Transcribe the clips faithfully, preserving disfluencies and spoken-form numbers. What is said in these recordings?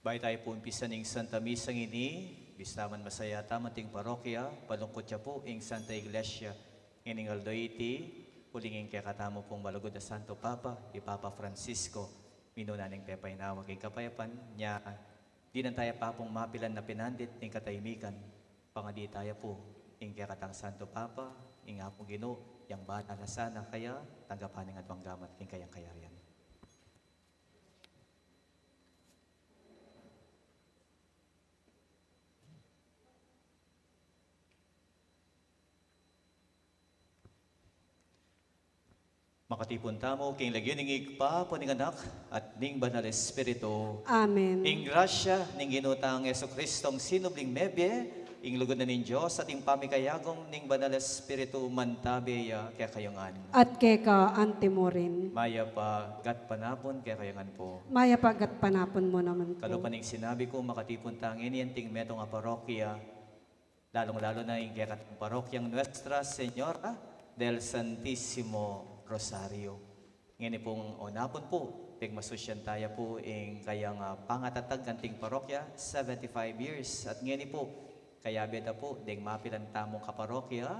Bayu tayu pu umpisan ing Santa Misa ngeni, bista man masaya tamu anting parokya, palungkut ya pu ing Santa Iglesia. Ngening aldo iti, uling ing kekatamu pung malugud a Santo Papa, i Papa Francisco, minuna neng pepainawa king kapayapan, nya dinan taya pa pung mapilan a pinandit ning katahimikan, pangadi taya pu ing kekatang Santo Papa, ing Apung Ginu, yang bahala na sana kaya, tanggapan ning aduang gamat king kayang kayarian. Makatipun tamu king lagyu ning Ibpa, ampo ning Anak, at ning Banal Espiritu. Amen. Ing grasya ning Ginu tang Jesucristo, ing sinubling mebie, ing lugud na ning Dios, at ing pamikayagung ning Banal Espiritu, mantabe ya kekayu ngan. At keka anti mu rin. Mayap a gatpanapun kekayu ngan pu. Mayap a gatpanapun mu naman pu. Kalupa ning sinabi ku, makatipun ta ngeni anting metung a parokya, lalung-lalu na ing kekatang parokyang Nuestra Señora del Santisimo Rosario. Ngeni pung onapun pu, pigmasusyan taya pu ing kayang, ah, pangatatag kanting parokya, seventy-five years. At ngeni pu, kayabe ta pu deng mapilan tamung kaparokya,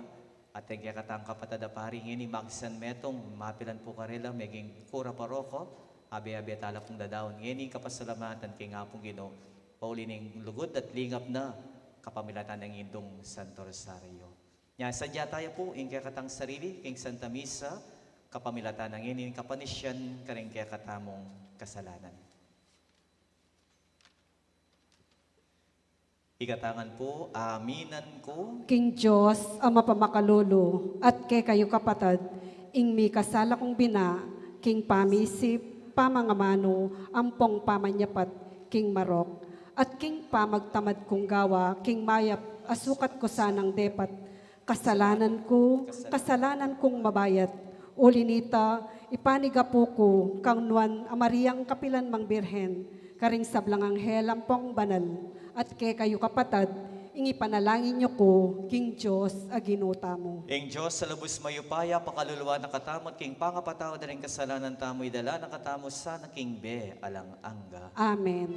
at deng kekatang kapatad a pari ngeni magsan metung, mapilan pu karela meging kura paroko, abe-abe tala pung dadaun ngeni kapasalamatan king Apung Ginu, pauli ning lugud at lingap na kapamilatan ning Indung Santo Rosario. Nya, sadya taya pu ing kekatang sarili king Santa Misa, kapamilatan na ngeni ning kapanisian karing kekatamung kasalanan. Ikatang pu, aminan ku king Dios a mapamakalulu, at kekayu kapatad, ing mikasala kung bina, king pamisip, pamangamanu, ampong pamanyapat, king marok, at king pamagtamad kung gawa, king mayap a sukat ku sanang depat, kasalanan ku, kasalanan kung mabayat. Uli nita, ipanigapu ku kang Nuan a Mariang kapilan mang Birhen, karing sablang anghel ampong banal, at kekayu kapatad, ing ipanalangin yu ku king Dios a Ginu tamu. Ing Dios a lubus mayupaya, pakalulu na katamu at king pangapatawad da ring kasalanan tamu, idala na katamu sana king bie alang angga. Amen.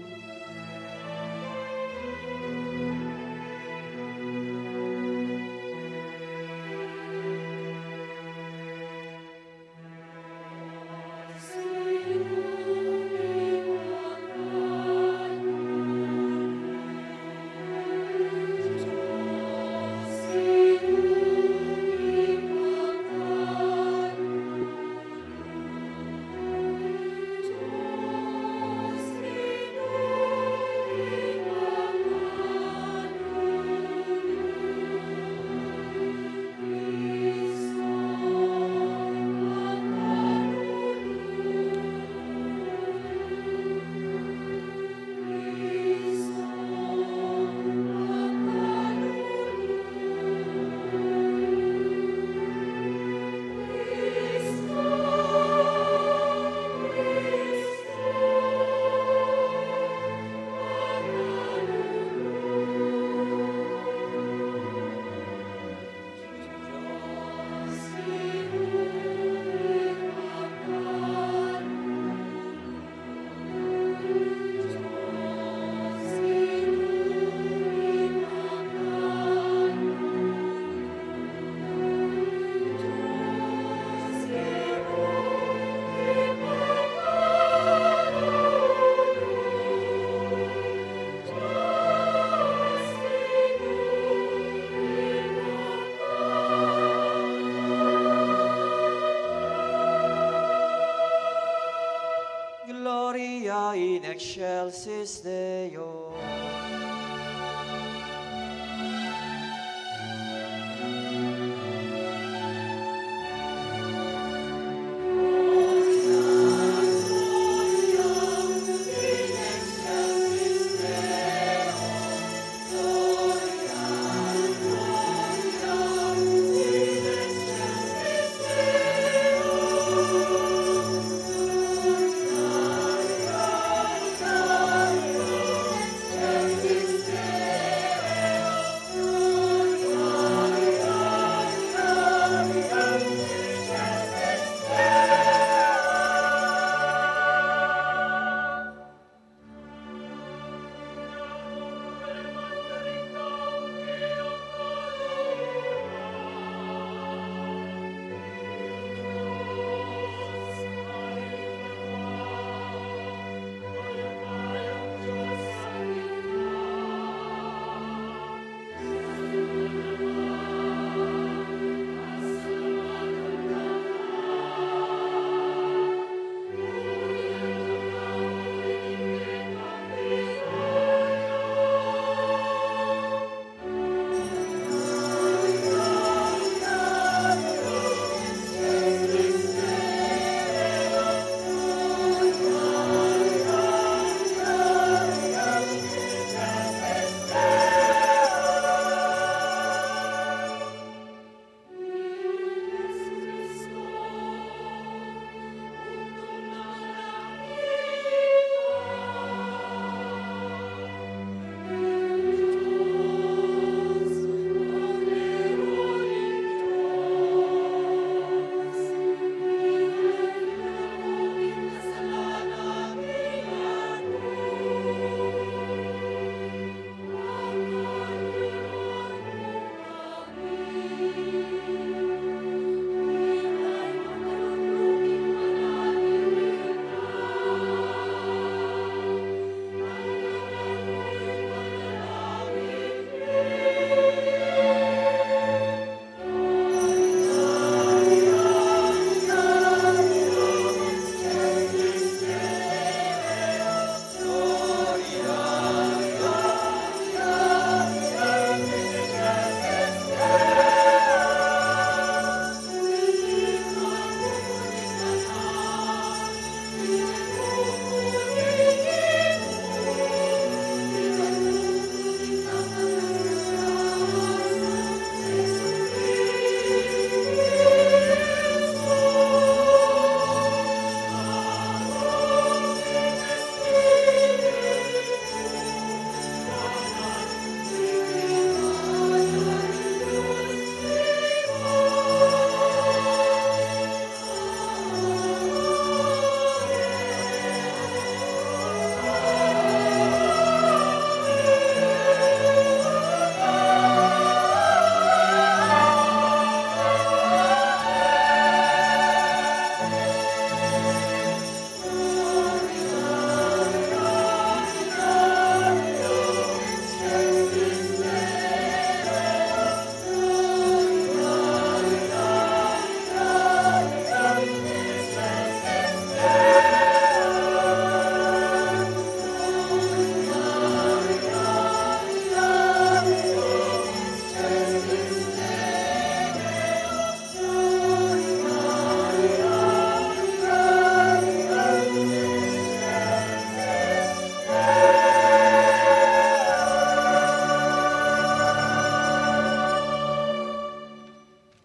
Gloria in excelsis Deo.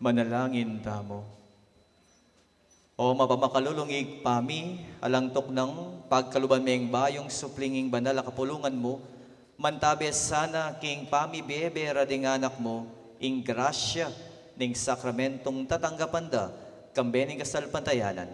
Manalangin tamu. O mapamakalulung Ibpa mi, alang tuknang pagkaluban meng bayung supling ing banal a kapulungan mu, mantabe sana king pamibie-bie ra ding anak mu ing grasya ning sakramentong tatanggapan da kambe ning kasalpantayanan.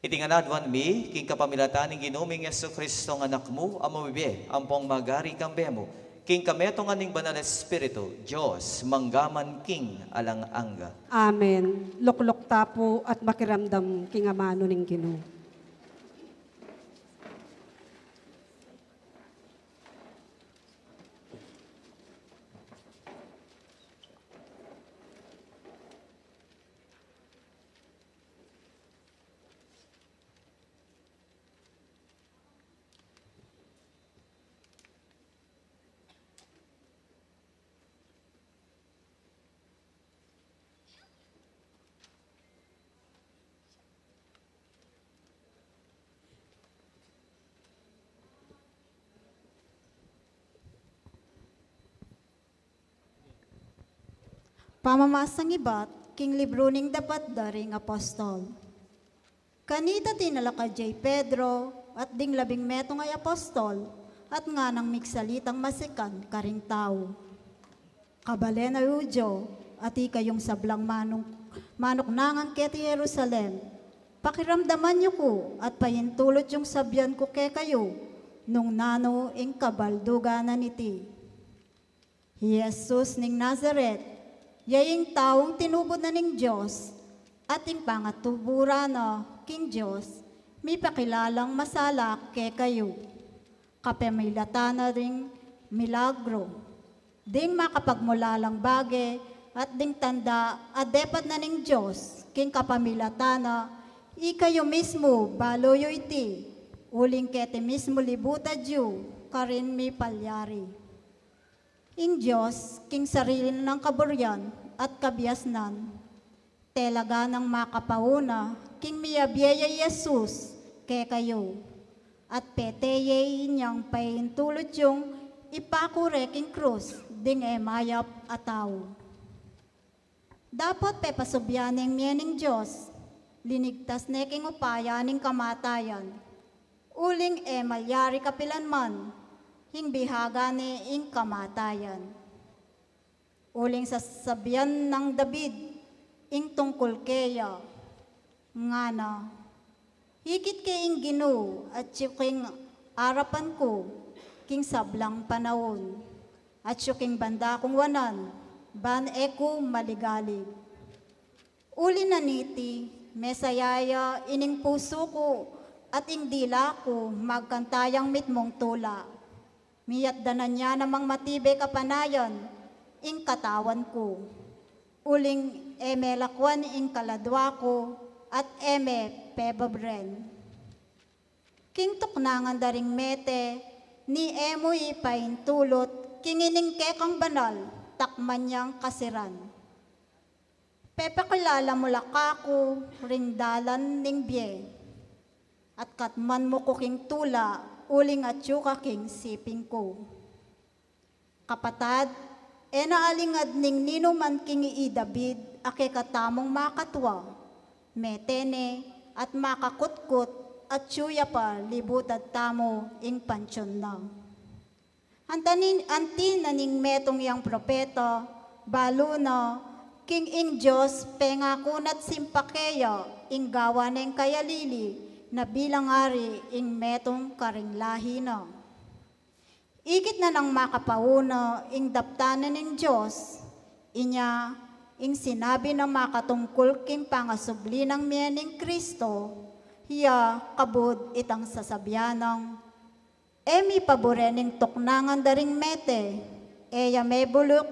Iti ngan aduan mi king kapamilatan ning Ginu ming Jesucristo a Anak mu, a mabibie ampong magari kambe mu, king kametungan ning Banal Espiritu, Dios, mangga man king alang angga. Amen. Lukluk ta pu at makiramdam king amanu ning Ginu. Pamamasang ibat king libru ning Dapat da ring Apostol. Kanita tinalakad ya i Pedro at ding labing metung a apostol, at nganang migsalitang masikan karing tau, Kabalen a Judio, at ikayung sablang manuk-, manuknangan keti Jerusalem, pakiramdaman yu ku at paintulud yung sabian ku kekayu nung nanu ing kabaldugan na niti. Hi Jesus ning Nazaret, ya ing taung tinubud na ning Dios, at ing pangatuburan na king Dios, mipakilalang masala kekayu. Kapamilatan na ding milagro, ding makapagmulalang bage, at ding tanda a depat na ning Dios, king kapamilatan na, ikayu mismu balu yu iti, uling keti mismu libutad yu karin mipalyari. Ing Dios, king sarili nang kaburian at kabiasnan, talaga nang makapauna king miyabie ya i Jesus kekayu, at pete ye inyang paintulud yung ipaku re king krus ding e mayap a tau. Dapot pepasubyan ne ing mie ning Dios, linigtas ne king upaya ning kamatayan, uling e malyari kapilan man ing bihagan ne ing kamatayan. Uling sasabian nang David ing tungkul keya, ngana, ikit ke ing Ginu atyu king arapan ku king sablang panaun, atyu king banda kung wanan, ban e ku maligalig. Uli na niti, mesaya ya ining pusu ku, at ing dila ku magkanta yang mitmung tula. Miyatdanan ya namang matibe kapanayan ing katawan ku. Uling e me lakwan ing kaladua ku, at e me pebabren. King tuknangan da ring mete, ni e mu ipaintulut king ining kekang banal, takman yang kasiran. Pepakilala mu la kaku ring dalan ning bie, at katman mu ku king tula, uling atyu ka king siping ku. Kapatad, e na alingad ning ninuman king i David a kekatamung makatua, mete ne at makakutkut, atyu ya pa libutad tamu ing pantiun na. Anti na ning, anti na ning metung yang propeta, balu na, king ing Dios pengaku na't simpa keya ing gawa neng kayalili na bilang ari ing metung karing lahi na. Ikit na nang makapauna ing daptan na ning Dios, inya ing sinabi nang makatungkul king pangasubli nang mie ning Kristo, ya kabud itang sasabian nang, e mi paburen ing tuknangan da ring mete, e ya mebuluk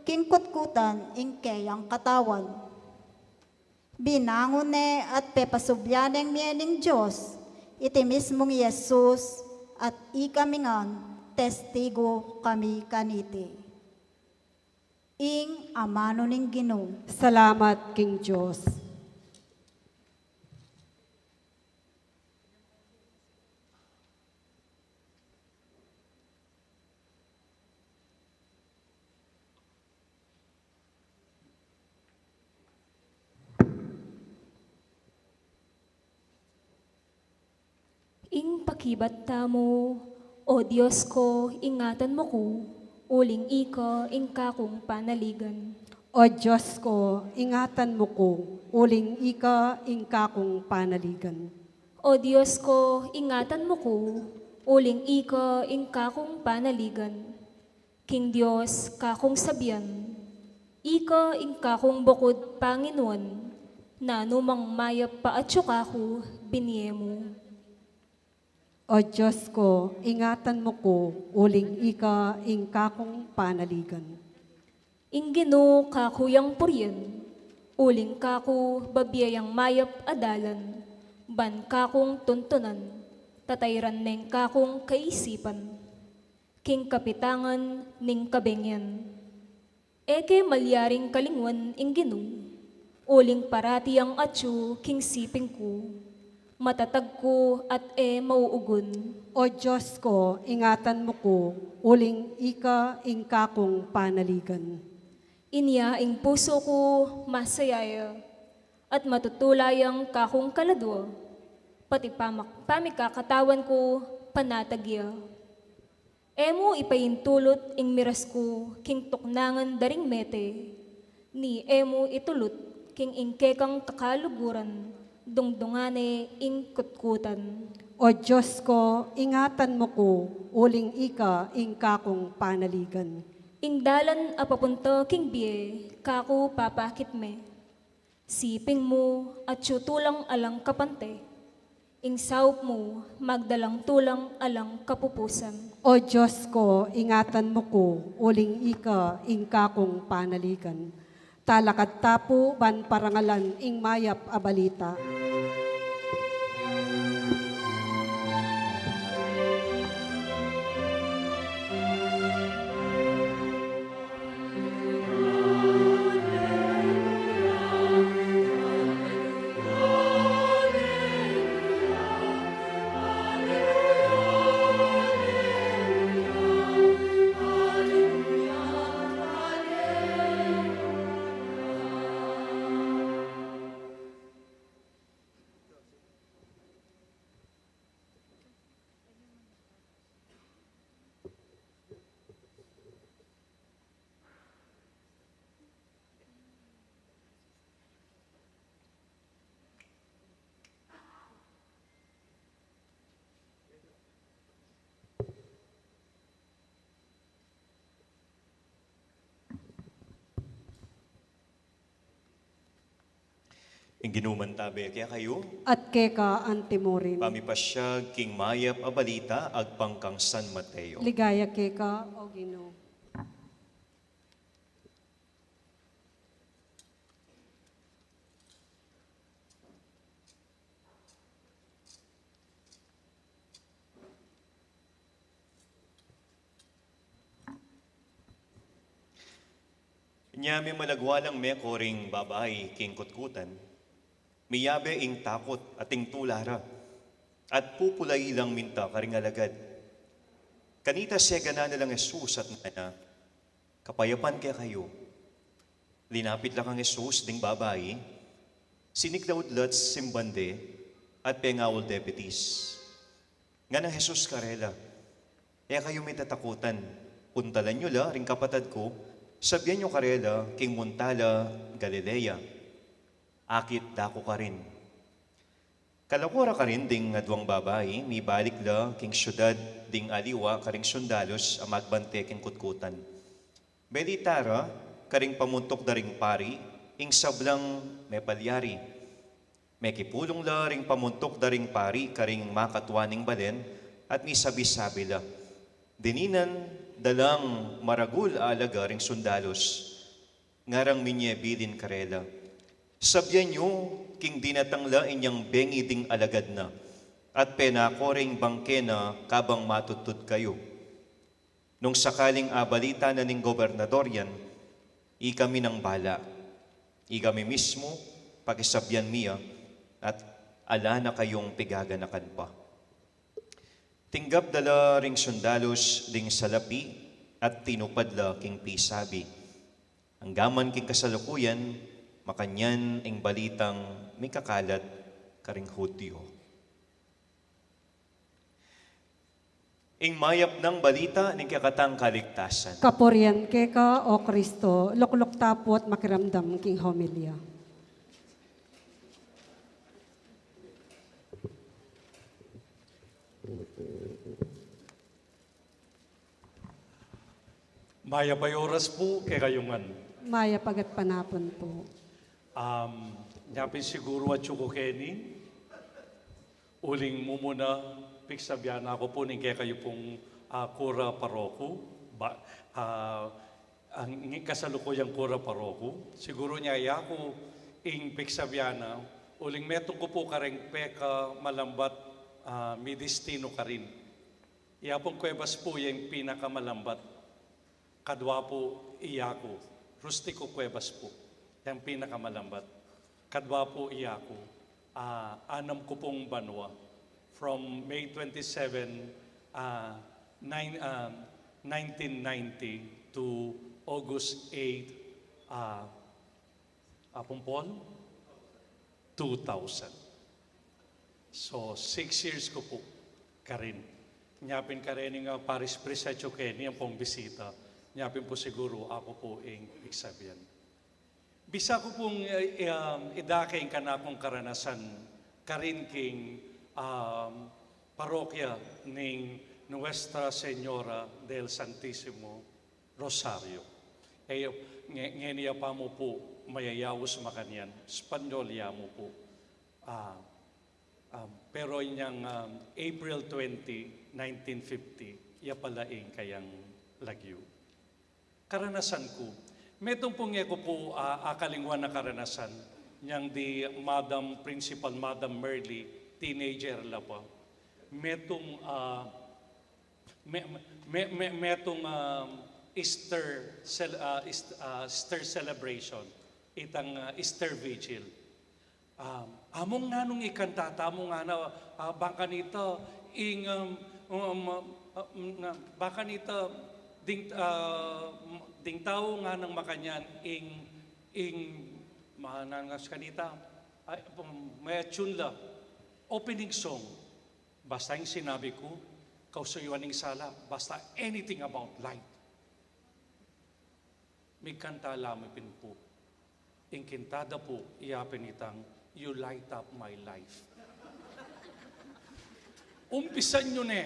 king kutkutan ing keyang katawan. Binangun ne at pepasubyan neng mie ning Dios, iti mismung Jesus, at ikami ngan testigu kami kaniti. Ing amanu ning Ginu. Salamat king Dios. Ing pakibat tamu. O Dios ko, ingatan mu ku, uling ika ing kakung panaligan. O Dios ko, ingatan mu ku, uling ika ing kakung panaligan. O Dios ko, ingatan mu ku, uling ika ing kakung panaligan. King Dios kakung sabian, ika ing kakung bukud Panginuan, nanu mang mayap pa atyu kaku, binie mu. O Dios ko, ingatan mu ku, uling ika ing kakung panaligan. Ing Ginu kaku yang purian, uling kaku babie yang mayap a dalan, ban kakung tuntunan, tatairan neng kakung kaisipan. King kapitangan ning kabengian. E ke malyaring kalingwan ing Ginu, uling parati yang atyu king siping ku, matatag ku at e mauugun. O Dios ko, ingatan mu ku, uling ika ing kakung panaligan. Inya ing pusu ku masaya ya, at matutula yang kakung kaladua, pati pamak-, pamikakatawan ku panatag ya. E mu ipaintulut ing miras ku king tuknangan da ring mete, ni e mu itulut king ing kekang kakaluguran, dungdungan ne ing kutkutan. O Dios ko, ingatan mu ku, uling ika ing kakung panaligan. Ing dalan a papunta king bie, kaku papakit me. Siping mu, atyu tulang alang kapante. Ing saup mu, magdalang tulang alang kapupusan. O Dios ko, ingatan mu ku, uling ika ing kakung panaligan. Talakad ta pu ban parangalan ing mayap a balita. Ing Ginu mantabe kekayu. At keka antimurin. Pamipasyag king mayap a balita agpang kang San Mateo. Ligaya keka, O Ginu. Inya mimalagwa lang meko ring babai king kutkutan, miyabe ing takut at ing tula ra, at pupulai lang minta karing alagad. Kanita seganan na lang Jesus at ngana, "Kapayapan kekayu." Linapit la kang Jesus ding babai, siniklaud la't simban de, at pengaul de bitis. Nganang Jesus karela, "E kayu mitatakutan, puntalan yu la ring kapatad ku, sabian yu karela king munta la Galilea. Akit da ku karin." Kalako ra karin ding aduang babai, mibalik la king siudad ding aliwa karing sundalus a magbante king kutkutan. Belita ra karing pamuntuk da ring pari ing sablang mepalyari. Mekipulung la ring pamuntuk da ring pari karing makatua ning balen, at misabi-sabi la, "Dininan da lang maragul a alaga ring sundalus." Ngarang minye bilin karela, "Sabian yu king dinatang la inyang bengi ding alagad na, at penako ring bangke na kabang matudtud kayu. Nung sakaling abalita na ning gobernador yan, ikami nang bala. Ikami mismu, pakisabian mi ya, at ala na kayung pigaganakan pa." Tinggap da la ring sundalus ding salapi at tinupad la king pisabi. Anggaman king kasalukuyan, makanyan ing balitang mikakalat karing Judio. Ing mayap nang balita ning kekatang kaligtasan. Kapurian keka, O Kristo. Lukluk ta pu at makiramdam king homilya. Mayap a oras pu kekayu ngan. Mayap a gatpanapun pu. Um, nya pin siguru atyu ku keni, uling mumuna, pigsabian na ku pu ning kekayu pung, ah, kura paroku, ba, ah, ing kasalukuyang kura paroku. Siguru nya yaku ing pigsabian na, uling metung ku pu kareng pekamalambat, ah, midistinu karin. Iya pung Cuevas pu ya ing pinakamalambat. Kadwa pu iyaku, Rustico Cuevas pu, yang pinakamalambat. Kadwa pu iyaku, ah, anam ku pung banua. From May twenty-seven, ah, nine, ah, nineteen ninety to August eight, ah, Apong Paul, two thousand. So, six years ku pu karin. Nya pin karin ing, ah, parish priest atyu keni ampong bisita. Nya pin pu siguru aku pu ing pigsabian. Bisa ku pung, eh, um, idake ing kanakung karanasan karin king, um, parokya ning Nuestra Señora del Santisimo Rosario. E, nge-, ngeni ya pa mu pu mayayaus makanyan, Espanyol ya mu pu. Ah, um, pero inyang, um, April twenty, nineteen fifty, ya pala ing kayang lagyu. Karanasan ku. Metung pung e ku pu, ah, akalingwan a karanasan, inyang di Madam Principal, Madam Merly, teenager la pa. Metung, ah, Me-, me-, me-, metung, um, Easter cel-, ah, East-, ah, Easter celebration, itang, ah, Easter Vigil. Um, among nanung ikanta tamu ngana, ah, bang kanita ing, um, um, ah, um, na, bang kanita ding, ah, ding tau nganang makanyan ing, ing, manangas kanita, ay, um, may tune la, opening song. Basta ing sinabi ku, kasuyuan ning sala, basta anything about light. Migkanta la mu pin pu. Ing kinta da pu, iya pin itang, "You light up my life." Umpisan yu ne.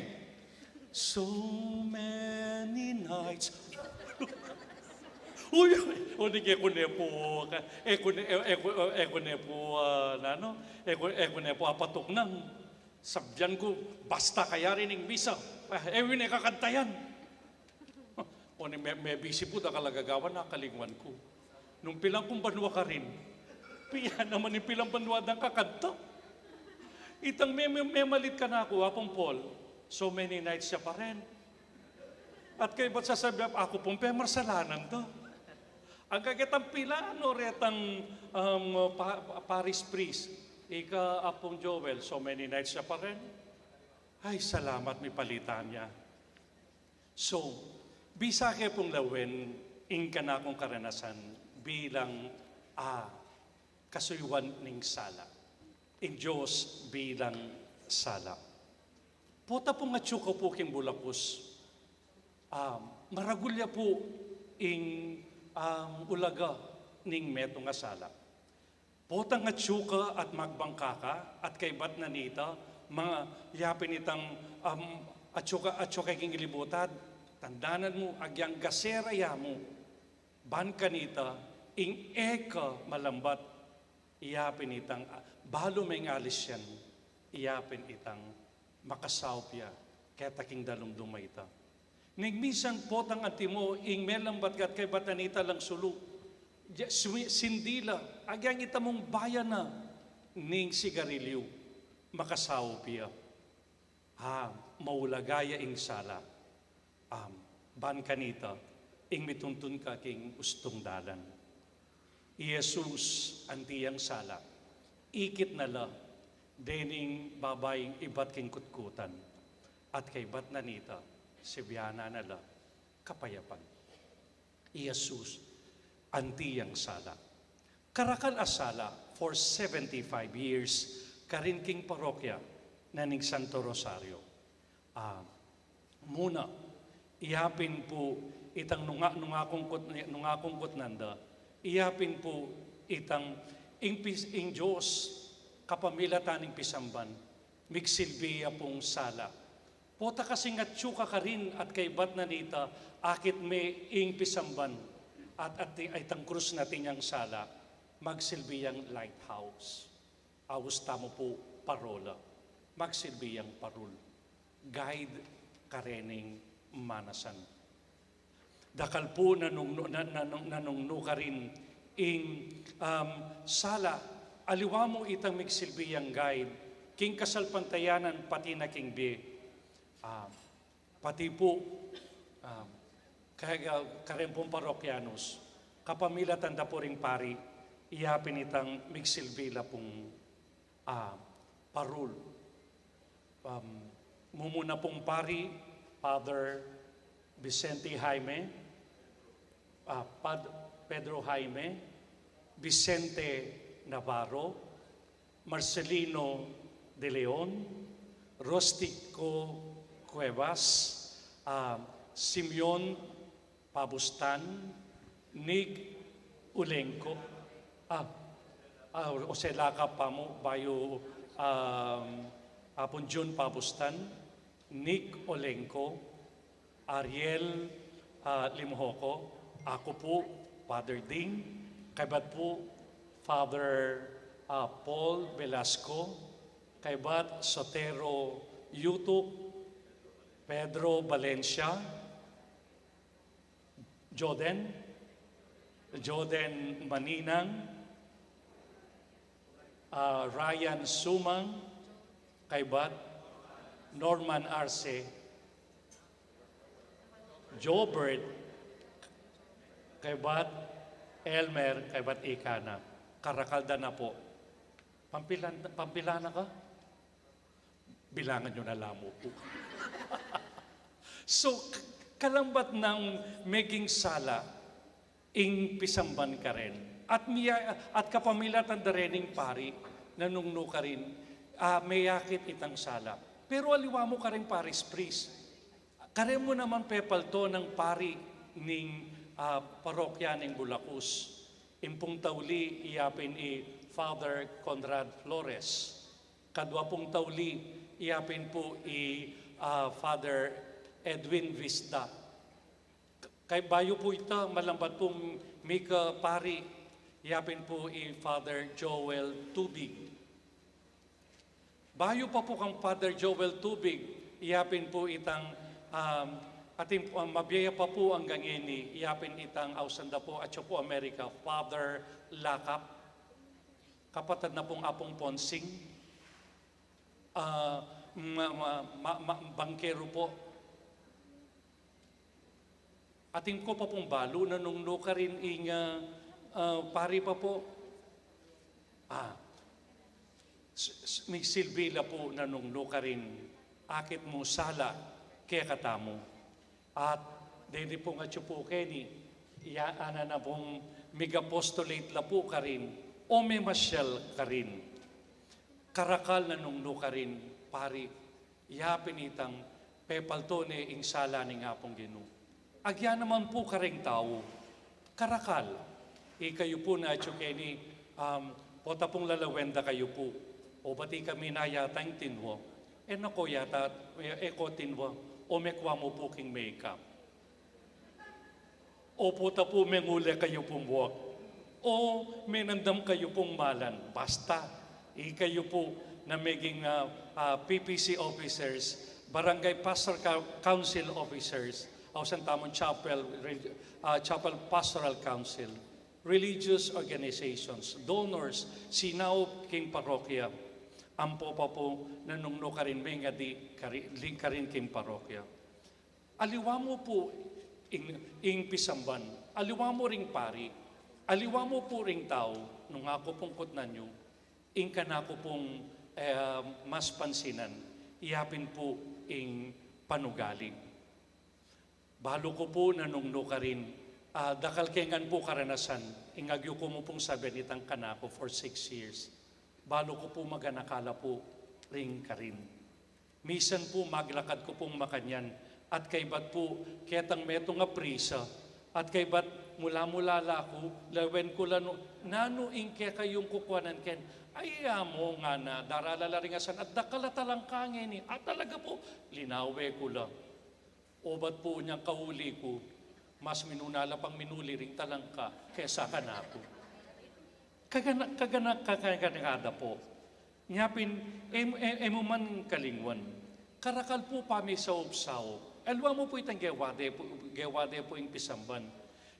So many nights. Uy, uy, uy, di ke ku ne pu, ka-, e ku ne, e, e ku, e ku ne pu, ah, nanu, e ku, e ku ne pu apatuknang. Sabyan ku, basta kayari ning misa, ah, e wi ne kakanta yan. O ni me-, mebisi pu dakal a gagawan, akalingwan ku. Nung pilan kung banua karin, piya naman ing pilan banua dang kakanta. Itang me-, me-, memalit kanaku, Apong Paul, so many nights ya pa rin. At kaybat sasabian, aku pung pemasalanan da. Ang kagetang pilano retang, um, pa-, pa-, parish priest, ika Apong Joel, so many nights ya pa rin. Ay, salamat, mipalitan ya. So, bisa ke pung lawen ing kanakung karanasan bilang, ah, kasuyuan ning sala. Ing Dios bilang sala. Pota pung atyu ka pu king bulakus, ah, maragul ya pu ing, ah, ulaga ning metung a sala. Potang atyu ka at magbangka ka, at kaybat na nita, manga yapin itang, um, atyu ka, atyu ka king ilibutad, tandanan mu, agyang gasera ya mu, ban kanita, ing e ka malambat, yapin itang, ah, balu meng alis yan, yapin itang, makasaup ya, keta king dalumdum a ita. Ning minsan potang antimo, ing melambat ka at kaybat na nita lang sulu. Ya, sumi-, sindi la, agyang ita mung bayan na, ning sigarilyu, makasaup ya. Ah, maulaga ya ing sala. Ah, ban kanita, ing mituntun ka king ustung dalan. I Jesus, anti yang sala, ikit na la dening babaing ibat king kutkutan, at kaybat na nita, sibianan na la kapayapan. I Jesus, anti yang sala. Karakal a sala for seventy-five years, karin king parokya na ning Santo Rosario. Ah, Muna, iyapin pu itang nunga, nungakungkut, nungakungkut nanda, iyapin pu itang ing pis-, ing Diyos, kapamilatan ning pisamban, migsilbi ya pung sala. Pota kasing atyu ka karin at kaybat na nita, akit me ing pisamban, at, at ti-, itang krus na tinyang sala, magsilbi yang lighthouse. Aus tamu pu parola, magsilbi yang parul, guide karening manasan. Dakal pu nanungnu, na, na, nanungnu karin ing, um, sala, aliwa mu itang migsilbi yang guide, king kasalpantayanan pati na king bie. Ah, pati pu, ah, kaya, karen pung parokyanus, kapamilatan da pu ring pari, iyapin itang migsilbi la pung, ah, parul. Um, mumuna pung pari, Father Vicente Jaime, ah, Pad-, Pedro Jaime, Vicente Navarro, Marcelino de Leon, Rustico Cuevas, ah, Simeon Pabustan, Nick Ulenco, ah, ah, Jose Laca pa mu, bayu, um, Apun Jun Pabustan, Nick Ulenco, Ariel, ah, Limhoco, aku pu, Father Ding, kaybat pu, Father, ah, Paul Velasco, kaybat Sotero Yutuk, Pedro Valencia, Joden, Joden Maninang, ah, Ryan Sumang, kaybat Norman Arce, Jobert, kaybat Elmer, kaybat Ikana. Karakal da na pu. Pampilan-, Pampilana ka? Bilangan yu na la mu pu. So, k-, kalambat nang meging sala ing pisamban karen. At miya-, at kapamilatan da rening pari, nanungnu karin, ah, meyakit itang sala. Pero aliwa mu karing parish priest. Karen mu naman pepalto nang pari ning, ah, parokya ning Bulacus. Ing pung tauli, iyapin i Father Conrad Flores. Kadwa pung tauli, iyapin pu i, ah, Father Edwin Vista. Kay bayu pu ita, malambat pung mika pari, iyapin pu i Father Joel Tubig. Bayu pa pu kang Father Joel Tubig, iyapin pu itang, um, atin, um, mabiaya pa pu anggang ini, iyapin itang ausan da pu, atyu pu Amerika, Father Lakap. Kapatad na pung Apung Ponsing, ah, ma-, ma-, ma-, ma-, bangkero pu. Atin ko pa pung balu, nanungnu karin ing, ah, ah, pari pa pu. Ah, s-, s-, migsilbi la pu nanungnu karin, akit mu sala kekatamu. At deni pung atyu pu keni, iya, anan na pung mig-apostolate la pu karin, o memasyal karin. Karakal nanungnu karin, pari, iyapin itang pepalto ne ing sala ning Apung Ginu. Agya naman pu kareng tau, karakal. Ikayu pu na atyu keni, um, pota pung lalawen da kayu pu. O bati kami na yata ing tinwa. E na ko yata, e, e ko tinwa. O mekua mu pu king makeup. O pota pu mengule kayu pung buak. O menandam kayu pung malan. Basta, ikayu pu na meging, ah, ah, P P C officers, Barangay Pastoral Cou-, Council officers, ausan tamung chapel, re-, ah, Chapel Pastoral Council, religious organizations, donors, sinaup king parokya, ampo pa pu nanungnu karin mengadi kari-, ling karin king parokya. Aliwa mu pu ing, ing pisamban, aliwa mu ring pari, aliwa mu pu ring tau, nung aku pung kutnan yu, ing kanaku pung, eh, mas pansinan, iyapin pu ing panugali. Balu ku pu nanungnu karin, ah, dakal ke ngan pu karanasan, ing agyuku mu pung sabian itang kanaku for six years. Balu ku pu maganaka la pu ring karin. Misan pu maglakad ku pung makanyan, At kaybat pu, ketang metung a prisa. At kaybat mula-mula la ku, lawen ku la nu, nanu ing kekayung kukuanan ken. Ay, amo ngana, darala la ring asan, at dakal a talangka ngeni. At talaga pu, linawe ku la. Obat pu inyang kauli ku, mas minuna la pang minuli ring talangka kesa kanaku. Kagana-, kagana-, kagana-, kaganakada pu. Nya pin, e mu, e, e mu man kalingwan. Karakal pu pamisaup-saup. Aliwa mu pu itang gewa de pu, gewa de pu ing pisamban.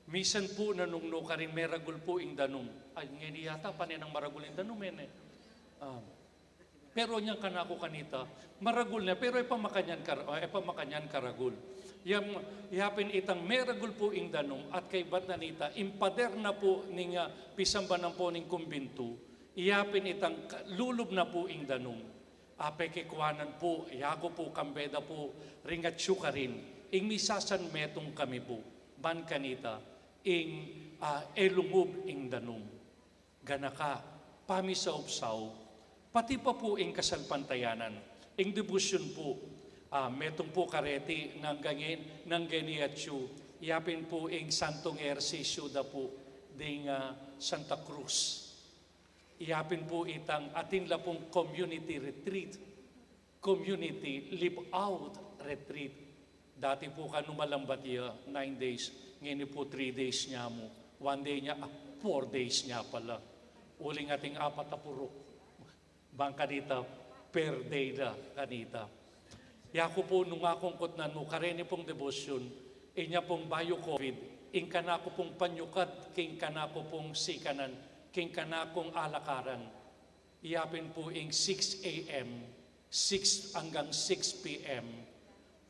Misan pu nanung nu karin meragul pu ing danum. Ay, ngeni yata pane nang maragul ing danum, e ne. Ah, pero inyang kanaku kanita, maragul ne, pero e pa makanyan kar-, e pa makanyan karagul. Yang, yapin itang meragul pu ing danum at kaybat na nita, ing pader na pu ning, ah, pisamban ampo ning kumbintu, yapin itang ka-, lulub na pu ing danum. A pekekuanan pu, yaku pu kambe da pu ring atyu karin, ing misasanmetung kami pu, ban kanita, ing, ah, e lungub ing danum. Ganaka, pamisaup-saup, pati pa pu ing kasalpantayanan, ing debosyon pu, ah, metung pu kareti nang gangen, nang geni atyu, yapin pu ing santung ehersisyu da pu ding, ah, Santa Cruz. Yapin pu itang atin la pung community retreat, community live out retreat. Dati pu kanu malambat ya, nine days. Ngeni pu three days nya mu. One day nya, ah, four days nya pala. Uling ating apat a puruk. Bang kanita, per day la kanita. Yaku pu nung akung kutnan mu, kareni pung debosyon, inya pung bayu COVID, ing kanaku pung panyukad, king kanaku pung sikanan, king kanakung alakaran. Yapin pu ing six A M, six hanggang six P M,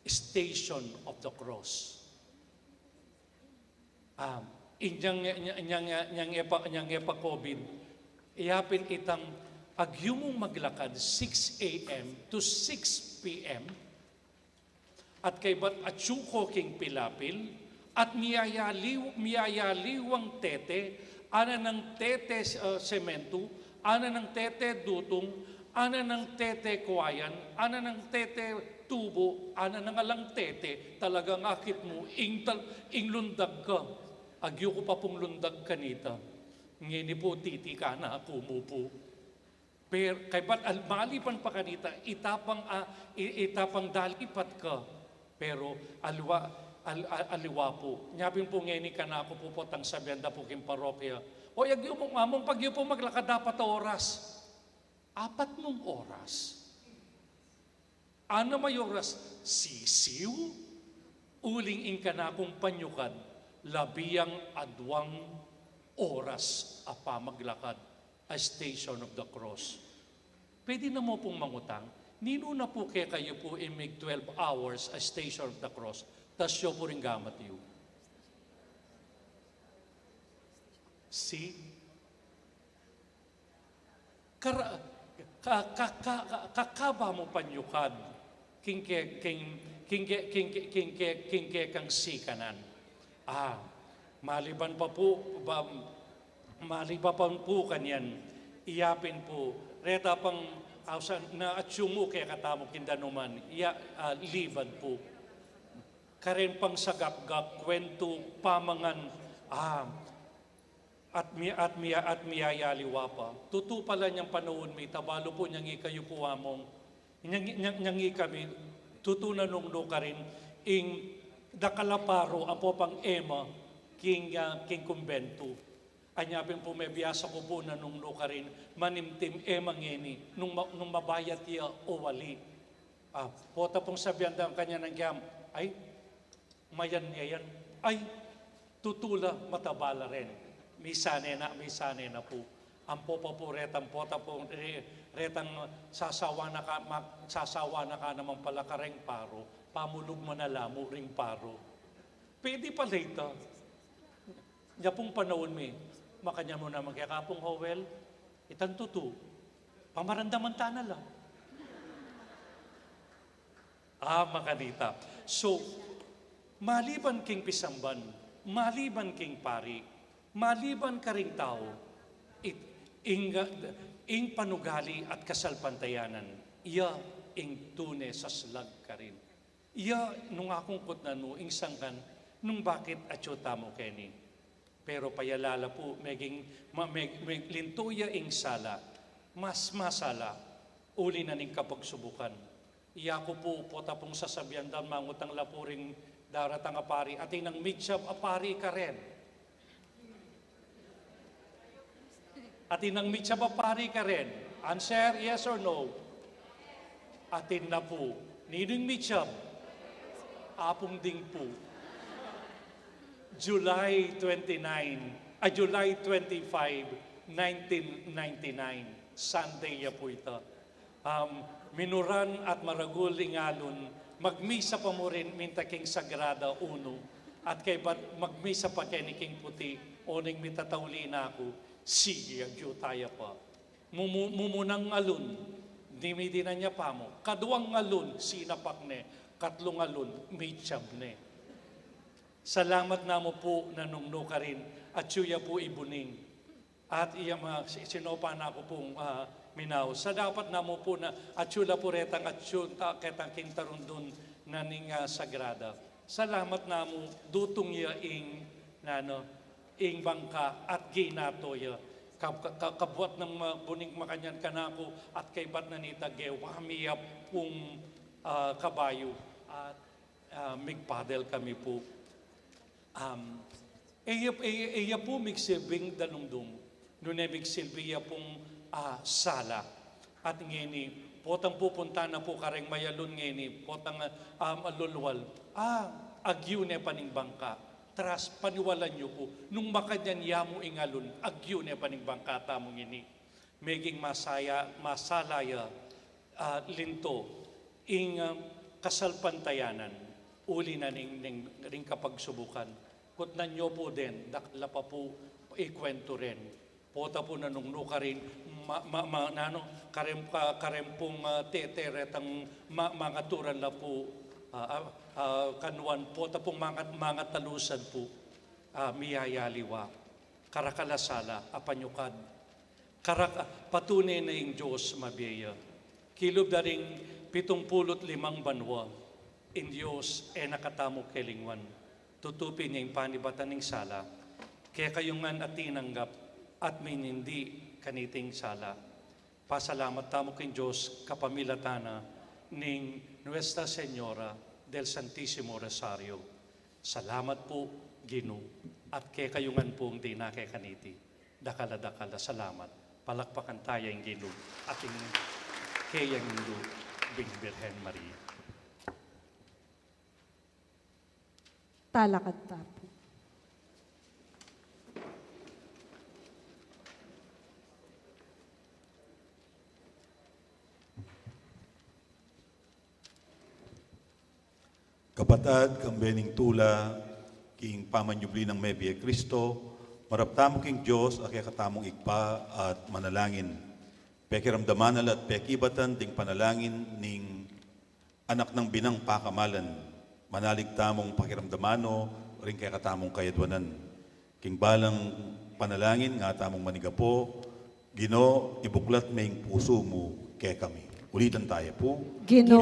Station of the Cross. Ah, inyang, inyang, inyang, inyang epa, inyang epa COVID, yapin itang agyu mung maglakad six A M to six P M, at kaybat atyu ko king pilapil, at miyayaliw, miyayaliwang tete, ana nang tete, ah, sementu, ana nang tete dutung, ana nang tete kuayan, ana nang tete tubo, ana nang alang tete, talagang akit mu, ing tal-, ing lundag ka. Agyu ku pa pung lundag kanita. Ngeni pu titi kanaku mu pu. Pero kaybat al-, maliban pa kanita, itapang, ah, i-, itapang dalipat ka. Pero aliwa, al-, al-, aliwa pu. Nyapin pu ngeni kanaku pu potang sabian da pu king parokya. O, agyu mu, among pagyu pu maglakad apat a oras. Apat mung oras. Anam a oras sisiw, uling ing kanakung panyukad, labiang aduang oras a pamaglakad, a Station of the Cross. Pwede na mu pung mangutang, ninu na pu kekayu pu ing mig twelve hours a Station of the Cross, tas yu pu ring gamat yu. See? Kara-, ka-, ka-, ka-, ka-, kakaba mu panyukad, king ke-, king, king ke-, king ke-, king ke-, king kekang sikanan. Ah, maliban pa pu, ba, maliban pa pu kanyan, yapin pu, reta pang, ausan, na atyu mu kekatamu king danuman, ya, ah, liban pu. Karen pang sagakgak, kwentu, pamangan, ah, at mi-, at mi-, at miyayaliwa pa. Tutu pala nyang panaun mi, tabalu pu nyang ikayu pu among, nyang, nyang, nyang ikami, tutu nanung nu karin, ing dakal a paro, ampo pang ema, king, ah, king kumbentu. Anya pin pu mebiasa ku pu nanung nu karin, manimtim ema ngeni, nung ma-, nung mabayat ya o ali. Ah, pota pung sabian da kanyan nang kiyam, ay, mayan ya yan. Ay, tutu la, mataba la rin. Misan e na, misan e na pu. Ampo pa pu retang, pota pu, re-, retang sasawa na ka, ma-, sasawa na ka naman pala kareng paro, pamulug man a la mu ring paro. Pwede pala ita. Nya pung panaun mi, makanyan mu naman kaya kapung Howell, itang tutu, pamarandaman ta na la. Ah, makanita. So, maliban king pisamban, maliban king pari, maliban karing tau, it-, ing, ing panugali at kasalpantayanan, iya ing tune saslag karin. Iya nung akung kutnan nu ing sangkan nung bakit atyu tamu keni. Pero payalala pu, meging ma-, meg-, meglinto ya ing sala, mas masala, uli na ning kapagsubukan. Iya ku pu, pota pung sasabian dan, mangutang la pu ring daratang a pari, atin nang mitsyab a pari ka ren. Atin nang mitsyab a pari ka ren. Answer, yes or no? Atin na pu. Ninu ing mitsyab? Apung Ding pu. July twenty-nine, ah, July twenty-five, nineteen ninety-nine. Sunday ya pu ita. Um, minuran at maragul ing alun, magmisa pa mu rin minta king Sagrada unu, at kaybat magmisa pa keni king puti, oneng mitatauli na ku, sige, agyu taya pa. Mumu-, mumunang alun, dinidinan ya pa mu, kaduang alun, sinapak ne, katlung alun, mitsyab ne. Salamat namu pu, nung nukarin, atyu ya pu i Buning. At iya ma-, si-, sinopa na ku pung, ah, minaus. Sa dapat namu pu na atyu la pu retang atyu ta-, ketang king tarundun na ning, ah, Sagrada. Salamat namu, dutung ya ing, nanu, ing bangka at ginato ya. Kab-, ka-, ka-, kabuat nang ma-, Buning makanyan kanaku at kaybat na nita gewa mi ya pung, ah, kabayu. At ah, migpadel kami pu. Um, eya, eya, eya pu migsilbing danumdum, nune migsilbi ya pung, ah, sala. At ngeni, potang pupunta na pu kareng mayalun ngeni, potang, ah, um, alulwal. Ah, agyu ne pa ning bangka. Tras, paniwalan yu pu, nung makanyan ya mu ing alun, agyu ne pa ning bangka tamu ngeni. Meging masaya, masala ya, ah, linto, ing, ah, kasalpantayanan, uli na ning, ning, ring kapagsubukan. Kutnan yu pu den, dakal la pa pu ikwentu ren. Pota pu na nung nukarin, ma-, ma-, ma-, nanu, karem-, ka-, karempung, ah, tete retang ma-, mangaturan la pu, ah, ah, ah, kanuan, pota pung manga-, mangatalusan pu, ah, miyayaliwa. Karakal a sala, apanyukad. Karak-, patune na ing Dios mabie ya. Kilub da ring pitung pulu't limang banua, ing Dios e na katamu kelingwan. Tutupi ne ing panibatan ning sala. Kekayu ngan a tinanggap at minindi kaniting sala. Pasalamat tamu king Dios kapamilatan na ning Nuestra Señora del Santisimo Rosario. Salamat pu, Ginu, at kekayu ngan pung dina kekaniti. Dakal a dakal a salamat. Palakpakan taya ing Ginu at ing keyang Indu, ing Birhen Maria. Talakad ta pu. Kapatad, kambe ning tula king pamanyubli nang mebie Kristo, marap tamu king Dios a kekatamung Ibpa at manalangin. Pekiramdaman na la at pekibatan ding panalangin ning Anak nang binang pakamalan. Manalig tamung pakiramdaman no ring kekatamung kayadwanan. King balang panalangin nga tamung manigapo, Ginu, ibuklat me ing pusu mu kekami. Ulitan taya pu. Ginu,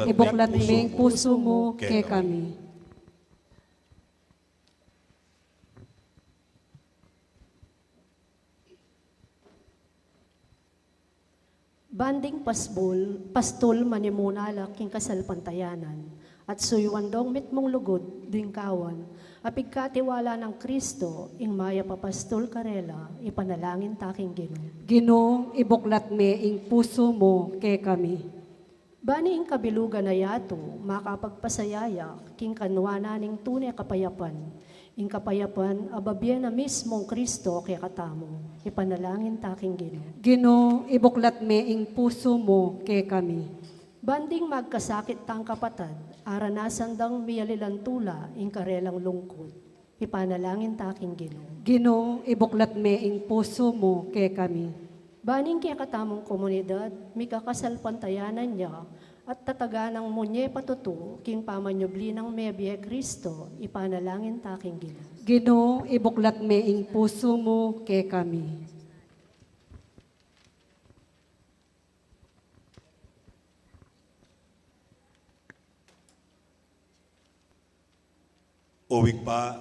ibuklat me ing pusu mu kekami. Ban ding pasbul, pastul manimuna la king kasalpantayanan, at suyuan dong mitmung lugud ding kawan a pigkatiwala nang Kristo, ing mayap a pastul karela, ipanalangin ta king Ginu. Ginu, ibuklat me ing pusu mu kekami. Ban ing kabilugan a yatu makapagpasaya ya king kanwanan ning tune kapayapan, ing kapayapan a babie na mismung Kristo kekatamu, ipanalangin ta king Ginu. Ginu, ibuklat me ing pusu mu kekami. Ban ding magkasakit tang kapatad a ranasan dang miyalilan tula ing karelang lungkut, ipanalangin ta king Ginu. Ginu, ibuklat me ing pusu mu kekami. Ban ing kekatamung komunidad mikakasalpantayanan ya at tatagan nang munye patutu king pamanyubli nang mebie Kristo, ipanalangin ta king Ginu. Ginu, ibuklat me ing pusu mu kekami. O Ibpa,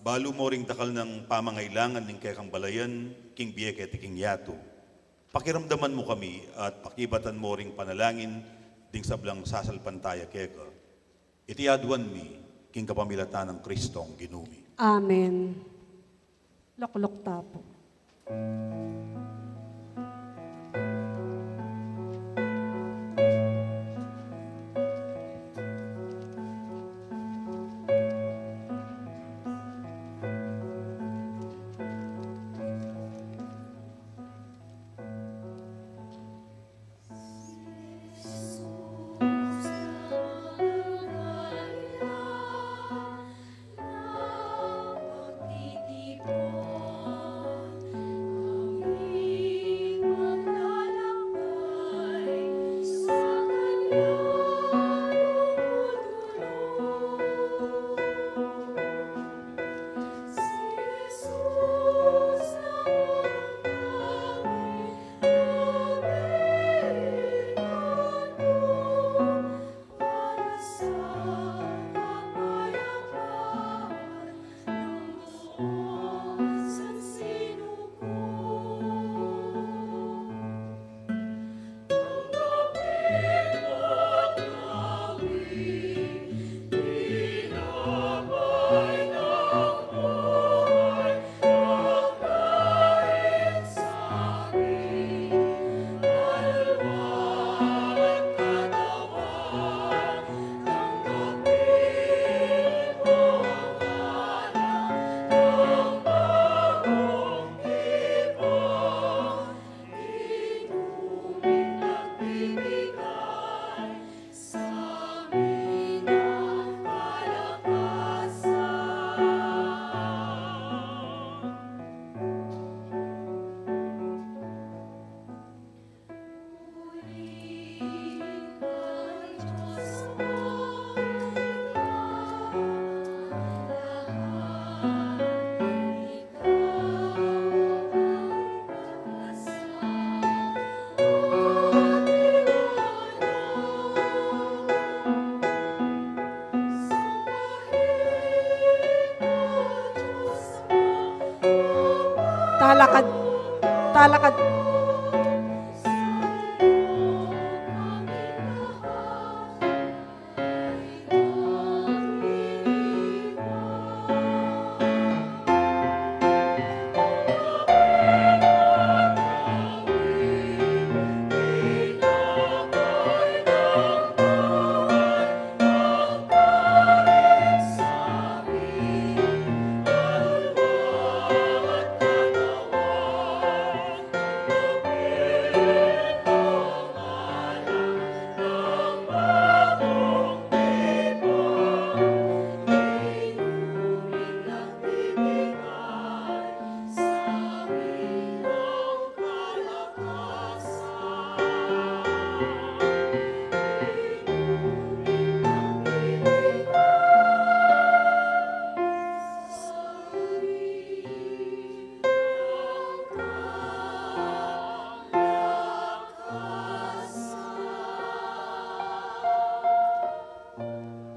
balu mo ring dakal nang pamangailangan ning kekang balayan king bie keti king yatu. Pakiramdaman mu kami at pakibatan mo ring panalangin ding sablang sasalpantaya keka. Iti aduan mi king kapamilatan nang Kristong Ginu mi. Amen. Lukluk ta pu. Talakad. Talakad.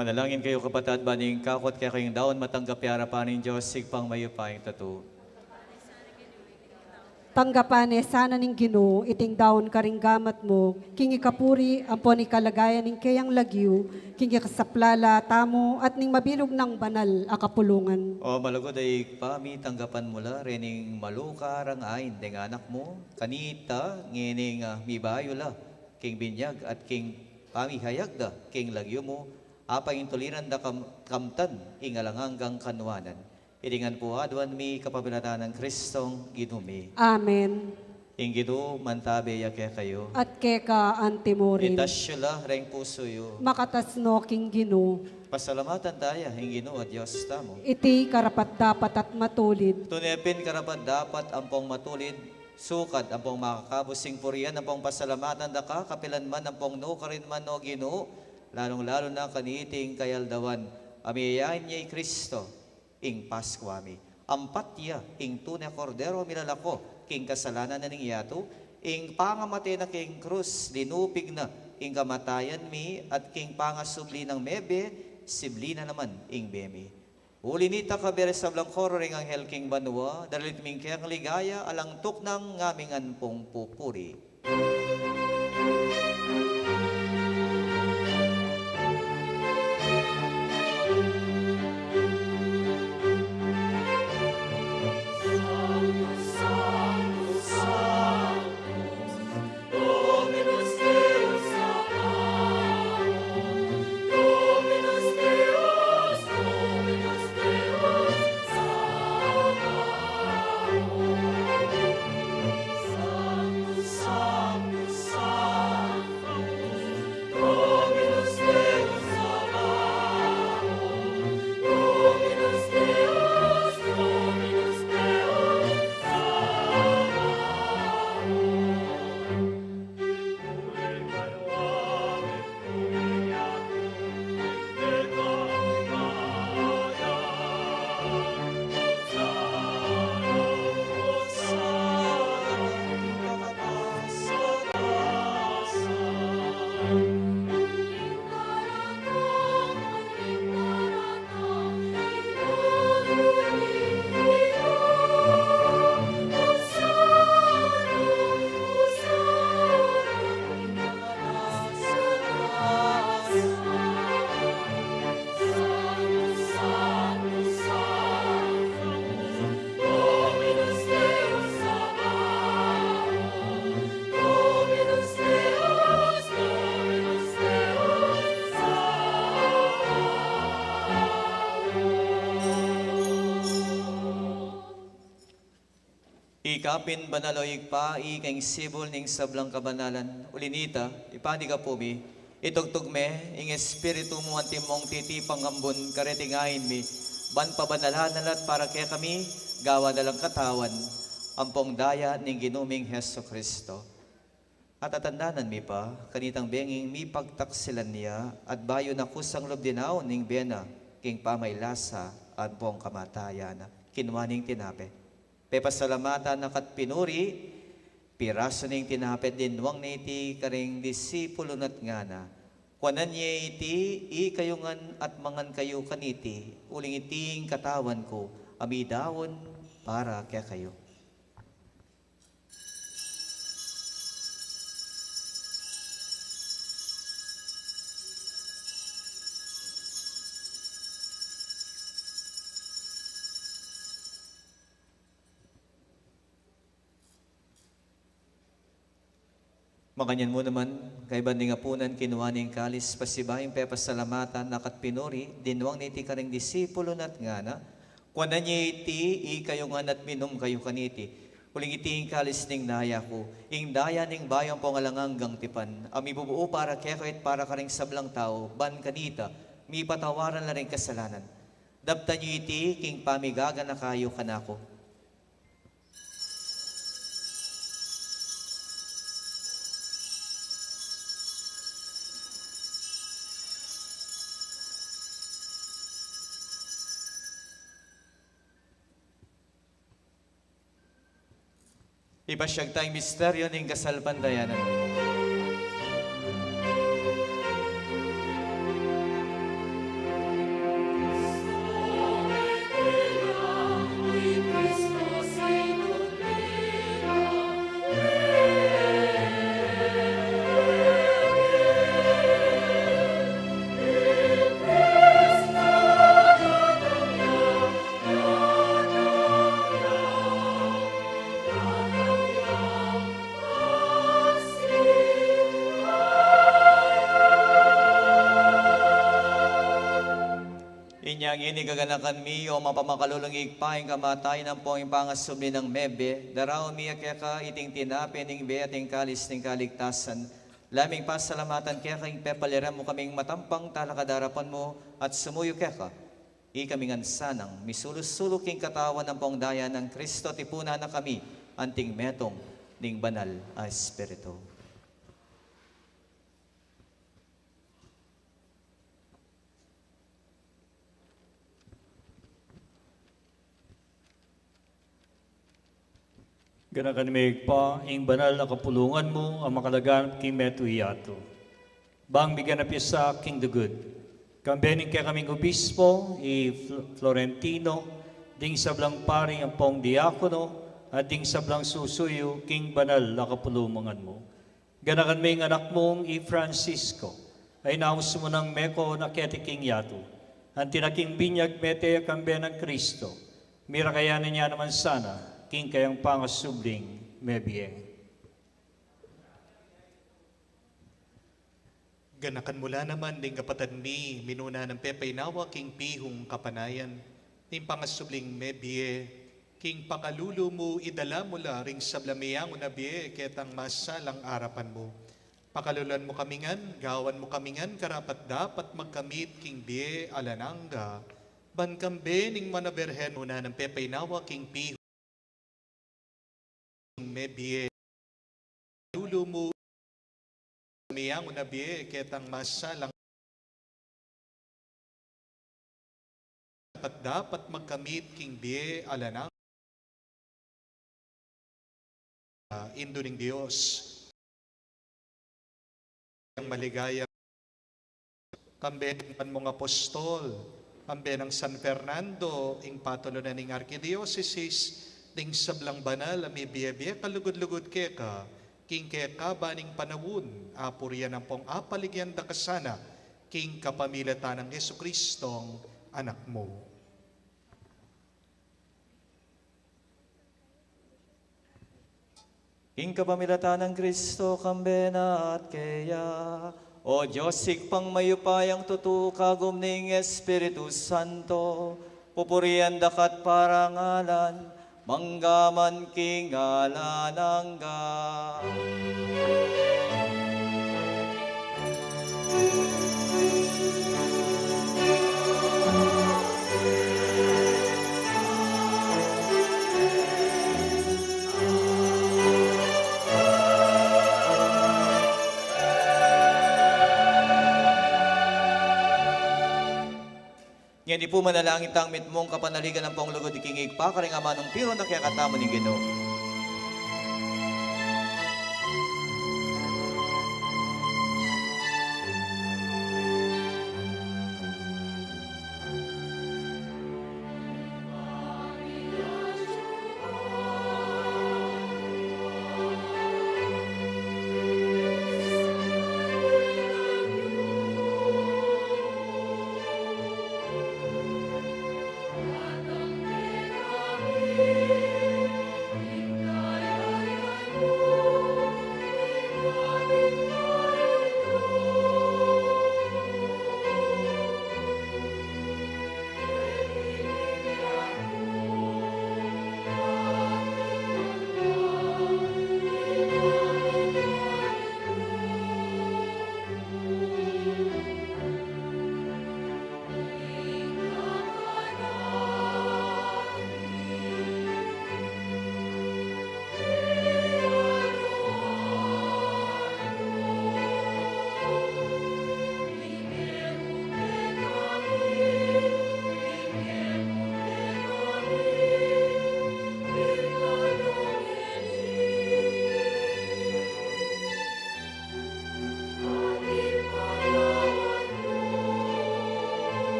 Manalangin kayu, kapatad, ban ing kakot kekayung daun matanggap ya king arapan ning Dios, Ibpang mayupayang tutu. Tanggapan ne sana ning Ginu iting daun karing gamat mu, king ikapuri ampon ikalagayan ning keyang lagyu, king ikasaplala tamu at ning mabilug nang banal a kapulungan. O malugud a Ibpa mi, tanggapan mu la rening malukar a ain deng anak mu, kanita ngening, ah, mibayu la king binyag at king pamihayag da king lagyu mu, apaintuliran da kam-, kamtan ing alang anggang kanuanan. Iti ngan pu aduan mi kapamilatan nang Kristong Ginu mi. Amen. Ing Ginu mantabe ya kekayu. At keka antimurin. Itas yu la reng pusu yu. Makatas no king Ginu. Pasalamatan taya ing Ginu a Dios tamu. Iti karapat-dapat at matulid. Tune pin karapat-dapat ampong matulid, sukat ampong makakabus ing purian ampong pasalamatan da ka, kapilan man ampong nukarin man, o Ginu, lalung-lalu na kaniting kayaldawan a miyayain ya i Kristo, ing Paskua mi. Ampat ya ing tune a Kordero milalako king kasalanan na ning yatu, ing pangamate na king krus, linupig na ing kamatayan mi, at king pangasubli nang mebe, sibli na naman ing bie mi. Uli nita, kabie ring sablang koro ring anghel king banua, daralit mi ing kekang ligaya, alang tuknang ngaming ampong pupuri. Ika pin banal, o Ibpa, ika ing sibul ning sablang kabanalan. Uli nita, ipanyawad mi, itugtug me ing Espiritu mu antimong titipang ambun kareting ain mi, ban pabanalan na la at para kekami gawan na lang katawan ampong daya ning Ginu ming Jesucristo. At atandanan mi pa kanitang benging mipagtaksilan ya, at bayu na kusang lub dinaun ing bie na king pamailasa ampong kamatayan na, kinua ne ing tinape, pepasalamatan na ka't pinuri, pirasu ne ing tinape, dinwang ne iti karing disipulu na at ngana: Kuanan ye iti ikayu ngan at mangan kayu kaniti, uling iti ing katawan ku a midaun para kekayu. Makanyan mu naman, kaybat ning apunan, kinua ne ing kalis, pasibayu ya ing pepasalamatan na ka't pinuri, dinwang ne iti karing disipulu na at ngana: Kuanan ye iti ikayu ngan at minum kayu kaniti, uling iti ing kalis ning daya ku, ing daya ning bayu ampong alang anggang tipan, a mibubuu para kekayu at para karing sablang tau, ban kanita mipatawaran la ring kasalanan. Daptan yu iti king pamigaganaka yu kanaku. Ipasyag taya ing misteryu ning kasalpantayanan. Inya ngeni, gaganakan mi, o mapamakalulung Ibpa, ing kamatayan ampong ing pangasubli nang mebie, daraun mi keka iting tinape ning bie at ing kalis ning kaligtasan, laming pasalamatan keka ing pepaliran mu kaming matampang talakad arapan mu at sumuyu keka. Ikami ngan sanang misulu-sulu king katawan ampong daya nang Kristo, tipunan na kami anting metung ning Banal a Espiritu. Ganakan mi, Ibpa, ing banal a kapulungan mu a makalaganap king metung yatu, bang miganap ya sa king lugud Kambe ning kekaming obispo, i Fl-, Florentino, ding sablang pari ampong diakono, at ding sablang susuyu king banal a kapulungan mu. Ganakan me ing anak mung i Francisco, a inaus mu nang meko na keti king yatu. Anti na king binyag mete kambe nang Kristo, mirakayanan ya naman sana king kayang pangasubling mebie. Ganakan mu la naman ding kapatad mi, minuna nang pepainawa king pihung kapanayan ning pangasubling mebie, king pakalulu mu idala mu la ring sablang meangu na bie ketang masalang arapan mu. Pakalulan mu kami ngan, gawan mu kami ngan karapat-dapat magkamit king bie alang angga, ban kambe ning Nuan a Birhen, minuna nang pepainawa king pihung mebie, lulu mu, meangu na bie ketang masalang, karapat-dapat magkamit king bie alang angga, Indu ning Dios. Ing maligaya, kambe ning banal mung apostol, kambe nang San Fernando, ing patulunan ning arkidiosesis, ding sablang banal a mibie-bie kalugud-lugud keka, king kekaba ning panaun, apurian ampong apaligyan da ka sana, king kapamilatan nang Jesucristong Anak mu. King kapamilatan nang Kristo, kambe na at keya, O Dios, Ibpang mayupayang tutu, kagum ning Espiritu Santo, pupurian da ka at parangalan, mangga man king alang angga. Ngeni pu manalangin tang mitmung kapanaligan ampong lugud king Ibpa, karing amanung tiru na kekatamu ning Ginu.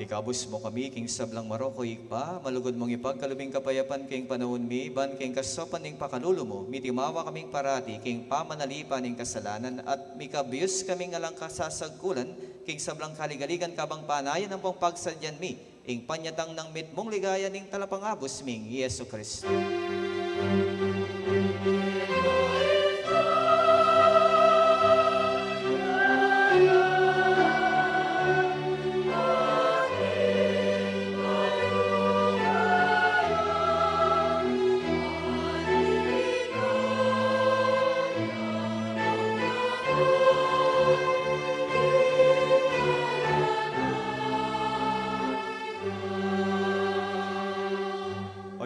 Ikabus mu kami king sablang marok, O Ibpa, malugud mung ipagkalub ing kapayapan king panaun mi, ban king kasaupan ning pakalulu mu, mitimawa kaming parati king pamanalipan ning kasalanan, at mikabius kaming alang kasasagkulan king sablang kaligaligan, kabang panayan ampong pagsadyan mi ing panyatang nang mitmung ligaya ning Talapangabus ming Jesucristo.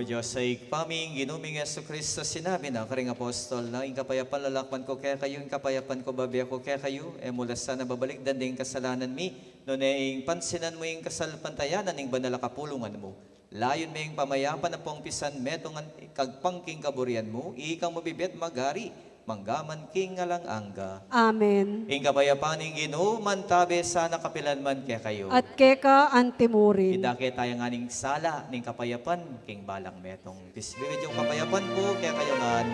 Dios a Ibpa mi, ing Ginu ming Jesucristo, sinabi na karing apostol na, "Ing kapayapan lalakwan ku kekayu, ing kapayapan ku babie ku kekayu, e mu la sana babalikdan ding kasalanan mi, nune ing pansinan mu ing kasalpantayanan ning banal a kapulungan mu. Layun me ing pamayapan ampong pisan metung kagpang king kaburian mu, ikang mabibie at magari mangga man king alang angga." Amen. Ing kapayapan ning Ginu mantabe sana kapilan man kekayu. At keka antimurin. Idake taya ngan ing sala ning kapayapan king balang metung. Pisbibit yung kapayapan ku kekayu ngan.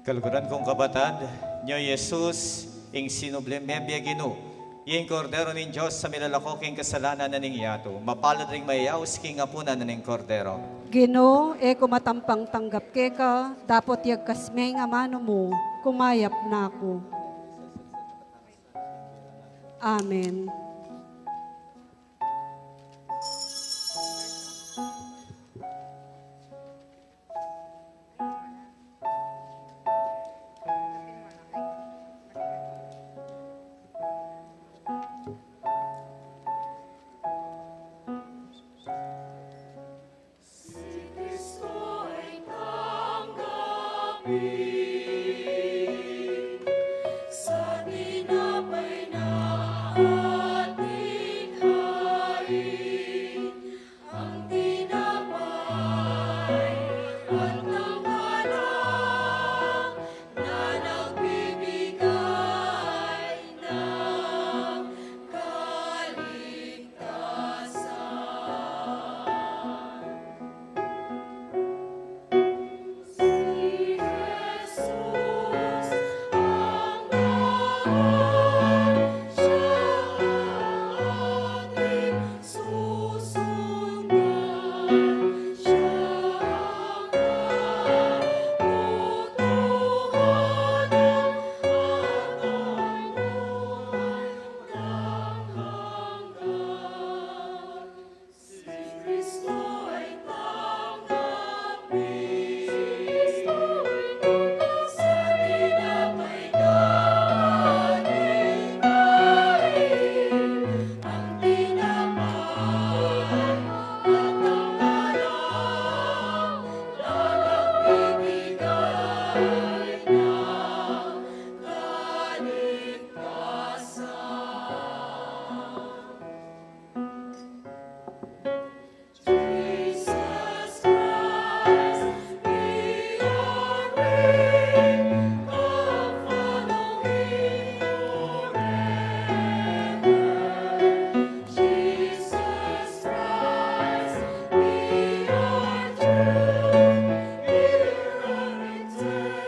Kaluguran kung kapatad, nyo Jesus, ing sinubling mebie Ginu, ing Kordero ning Dios a milalako king kasalanan na ning yatu. Mapalad ring mayayaus king apunan na ning Kordero. Ginu, e ku matampang tanggap keka, dapot yagkas me ing amanu mu, kumayap na ku. Amen. Si Kristo ay tanggapi, sa tinapay na ating kain, ang tinapay at ng alak na nagbibigay ng kaligtasan. Si Jesus ang daan, siya ang ating susundan, siya ang katotohanan at ang buhay walang hanggan. Si Kristo ay tanggapin. Sa tinapay na ating kain, ang tinapay at ang alak na nagbibigay ng kaligtasan. Jesus Christ, be our way, come follow Him forever. Jesus Christ, be our truth, be our intent.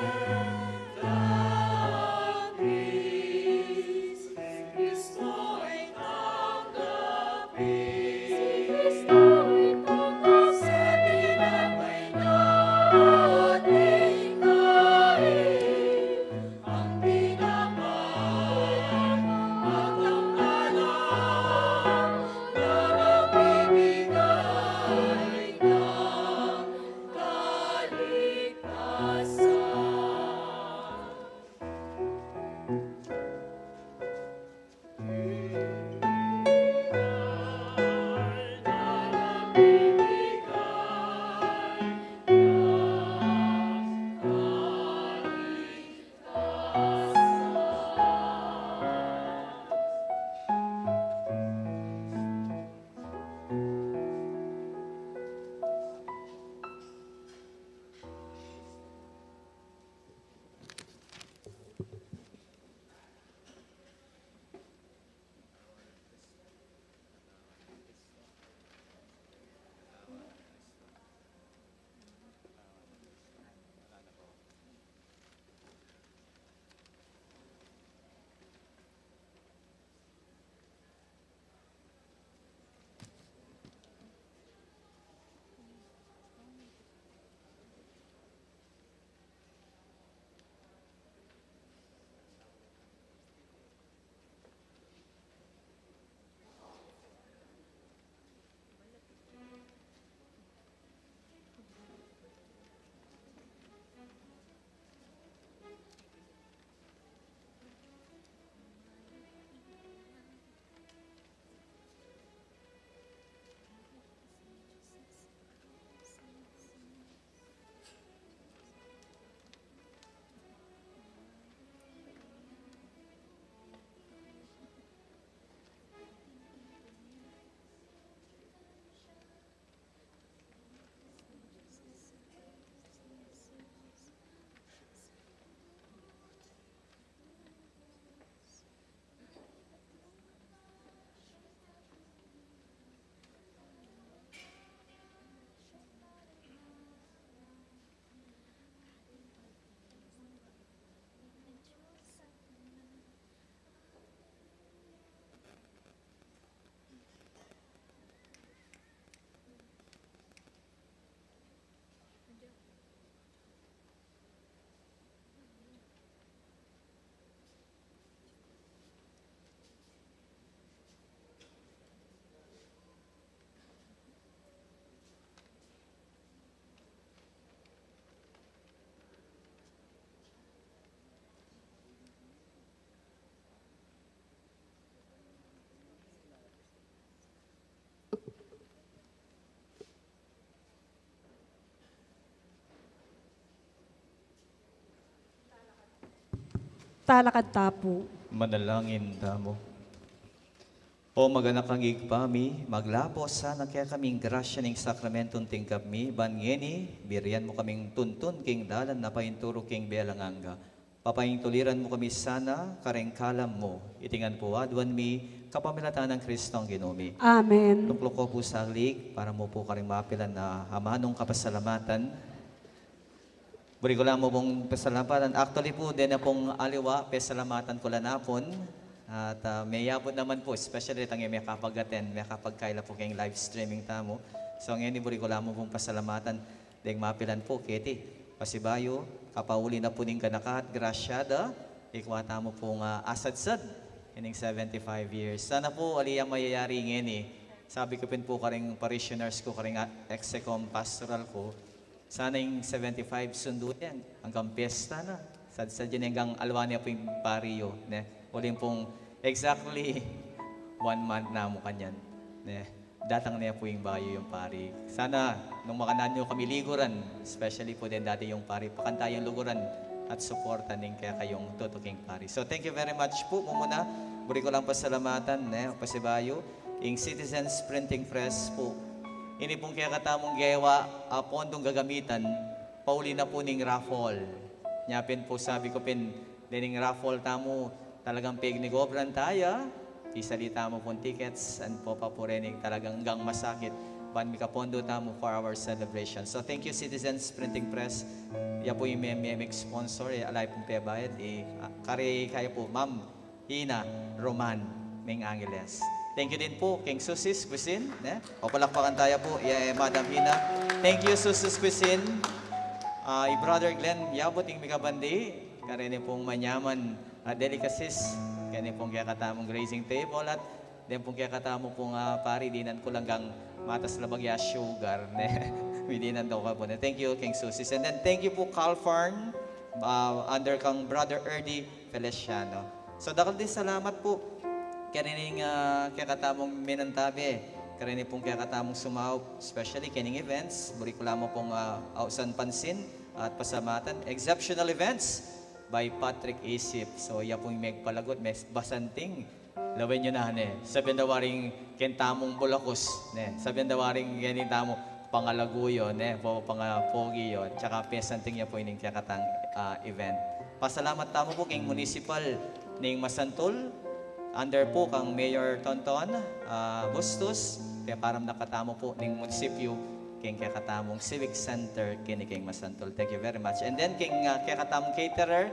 Talakad ta pu. Manalangin tamu. O maganakang Ibpa mi, maglapo sana kekami ing grasya ning sakramentong tinggap mi, ban ngeni, burian mu kaming tuntun king dalan a painturu king bie alang angga. Papaintuliran mu kami sana kareng kalam mu. Iti ngan pu aduan mi kapamilatan nang Kristong Ginu mi. Amen. Lukluk ku pu saglit para mu pu karing mapilan a amanung kapasalamatan. Buri ku la mu pung pasalamatan. Actually pu, deng pung aliwa, pasalamatan ku la napun. At, ah, meyabut naman pu, especially itang mekapag-attend, mekapagkaila pu keng live streaming tamu. So, ngeni buri ku la mu pung pasalamatan deng mapilan pu keti. Pasibayu, kapauli na pu ning ganaka at grasya da, ikwa tamu pung, ah, asadsad ining seventy-five years. Sana pu, ali yang mayayari ngeni. Sabi ku pin pu karing parishioners ku, karing, ah, execom pastoral ku, sana ing seventy-five sundu yan anggang piyesta na. Sadsad yan anggang aliwa ne pu ing pari yu, ne? Uling pung exactly one month na mu kanyan, ne? Datang ne pu ing bayu yung pari. Sana nung makananu kami liguran, especially pu deng dati yung pari, pakantayan liguran at suporta ning kekayung tutuking pari. So thank you very much pu. Mumuna, buri ku lang pasalamatan, ne? Pasibayu, ing Citizens Printing Press pu. Ini pung kekatamung gewa a pondung gagamitan, pauli na pu ning raffle. Nya pin pu sabi ku pin, dening raffle tamu, talagang pig ni gobran taya, pisali tamu pung tickets, and pu pa pu rening talagang anggang masakit, ban mikapondo tamu for our celebration. So thank you, Citizens Printing Press. Ya pu ing me, me, me sponsor, e, alay pung pebayad, e, a, kari kaya pu, Ma'am Hina Roman, ning Angeles. Thank you din pu keng Susie's Cuisine, ne? O, palakpakan taya pu, ya, e, Madam Hina. Thank you, Susie's Cuisine. A, i Brother Glenn, yabut ing mikabandi, kareni pung manyaman a delicacies, kareni pung kekatamung grazing table, at den pung kekatamu pung, a, pari, dinan ku lang anggang matas la bagya sugar, ne? Midinan da ku pu, ne? Thank you keng Susie's. And then, thank you pu, Calfarn, a, under kang Brother Erdy Feliciano. So, dakal ding salamat pu kanining, a, kekatamung minantabe, kareni pung kekatamung sumaup, especially kening events, buri ku la mu pung, a, ausan pansin at pasalamatan, Exceptional Events by Patrick Isip. So, ya pung megpalagut, me, basanting, lawen yu na, ne? Sabian da waring keng tamung bulakus, ne? Sabian da waring keng tamung pangalaguyo, ne? Po, pangapogi yu. Tsaka pesanting ya pu ining kekatang, a, event. Pasalamat tamu pu keng municipal ning Masantul, under pu kang Mayor Tonton, a, Bustos, peparamdam katamu pu ning munisipyu keng kekatamung civic center keni keng Masantul. Thank you very much. And then keng, a, kekatamung caterer,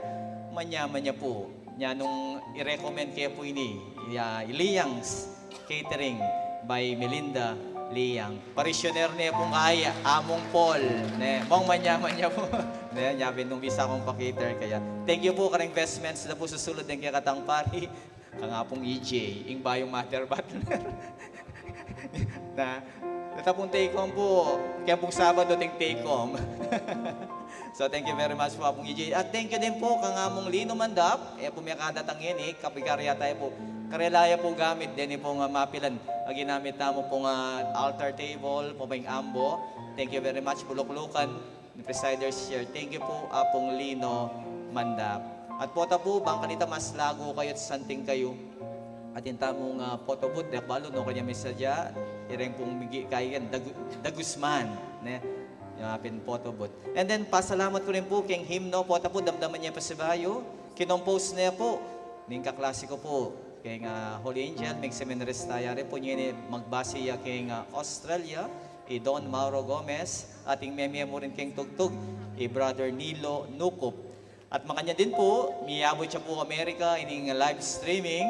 manyaman ya pu. Nya nung i-recommend ke pu ini, ya, i Liang's Catering by Melinda Liang. Parishioner ne pung kaya, Among Paul, ne, mung manyaman ya pu. Ne, nya pin nung bisa kung pa-cater kaya. Thank you pu, kareng vestments da pu susulud deng kekatang pari. Kang Apung E J, ing bayung mother butler. Na, deta pung take home pu, kaya pung Sabado deng take home. So, thank you very much pu, Apung E J. At thank you din pu kang Among Lino Mandap, e pu mekadatang ini, kapikarya taya pu. Karela ya pu gamit, deni pung, a, mapilan a ginamit tamu pung, a, altar table, pu pung ambo. Thank you very much, buluklukan ni presiders here. Thank you pu, Apung Lino Mandap. At pota pu, bang kanita mas lagu kayu at santing kayu, atin tamung, a, photo booth, dek balu, no, kanya misadya, ireng pung migi kayan, Dagu-, Dagusman, ne? Yung apin photo booth. And then, pasalamat ku rin pu keng himno, pota pu, damdaman ye pasibayu, kinompose ne pu ning kaklase ku pu, keng, a, Holy Angel, mig seminarist taya rin pu, ngeni magbase ya keng, a, Australia, i Don Mauro Gomez, ating meme mu rin keng tugtug, i Brother Nilo Nukup. At makanyan din pu, miyabut ya pu Amerika, ining live streaming,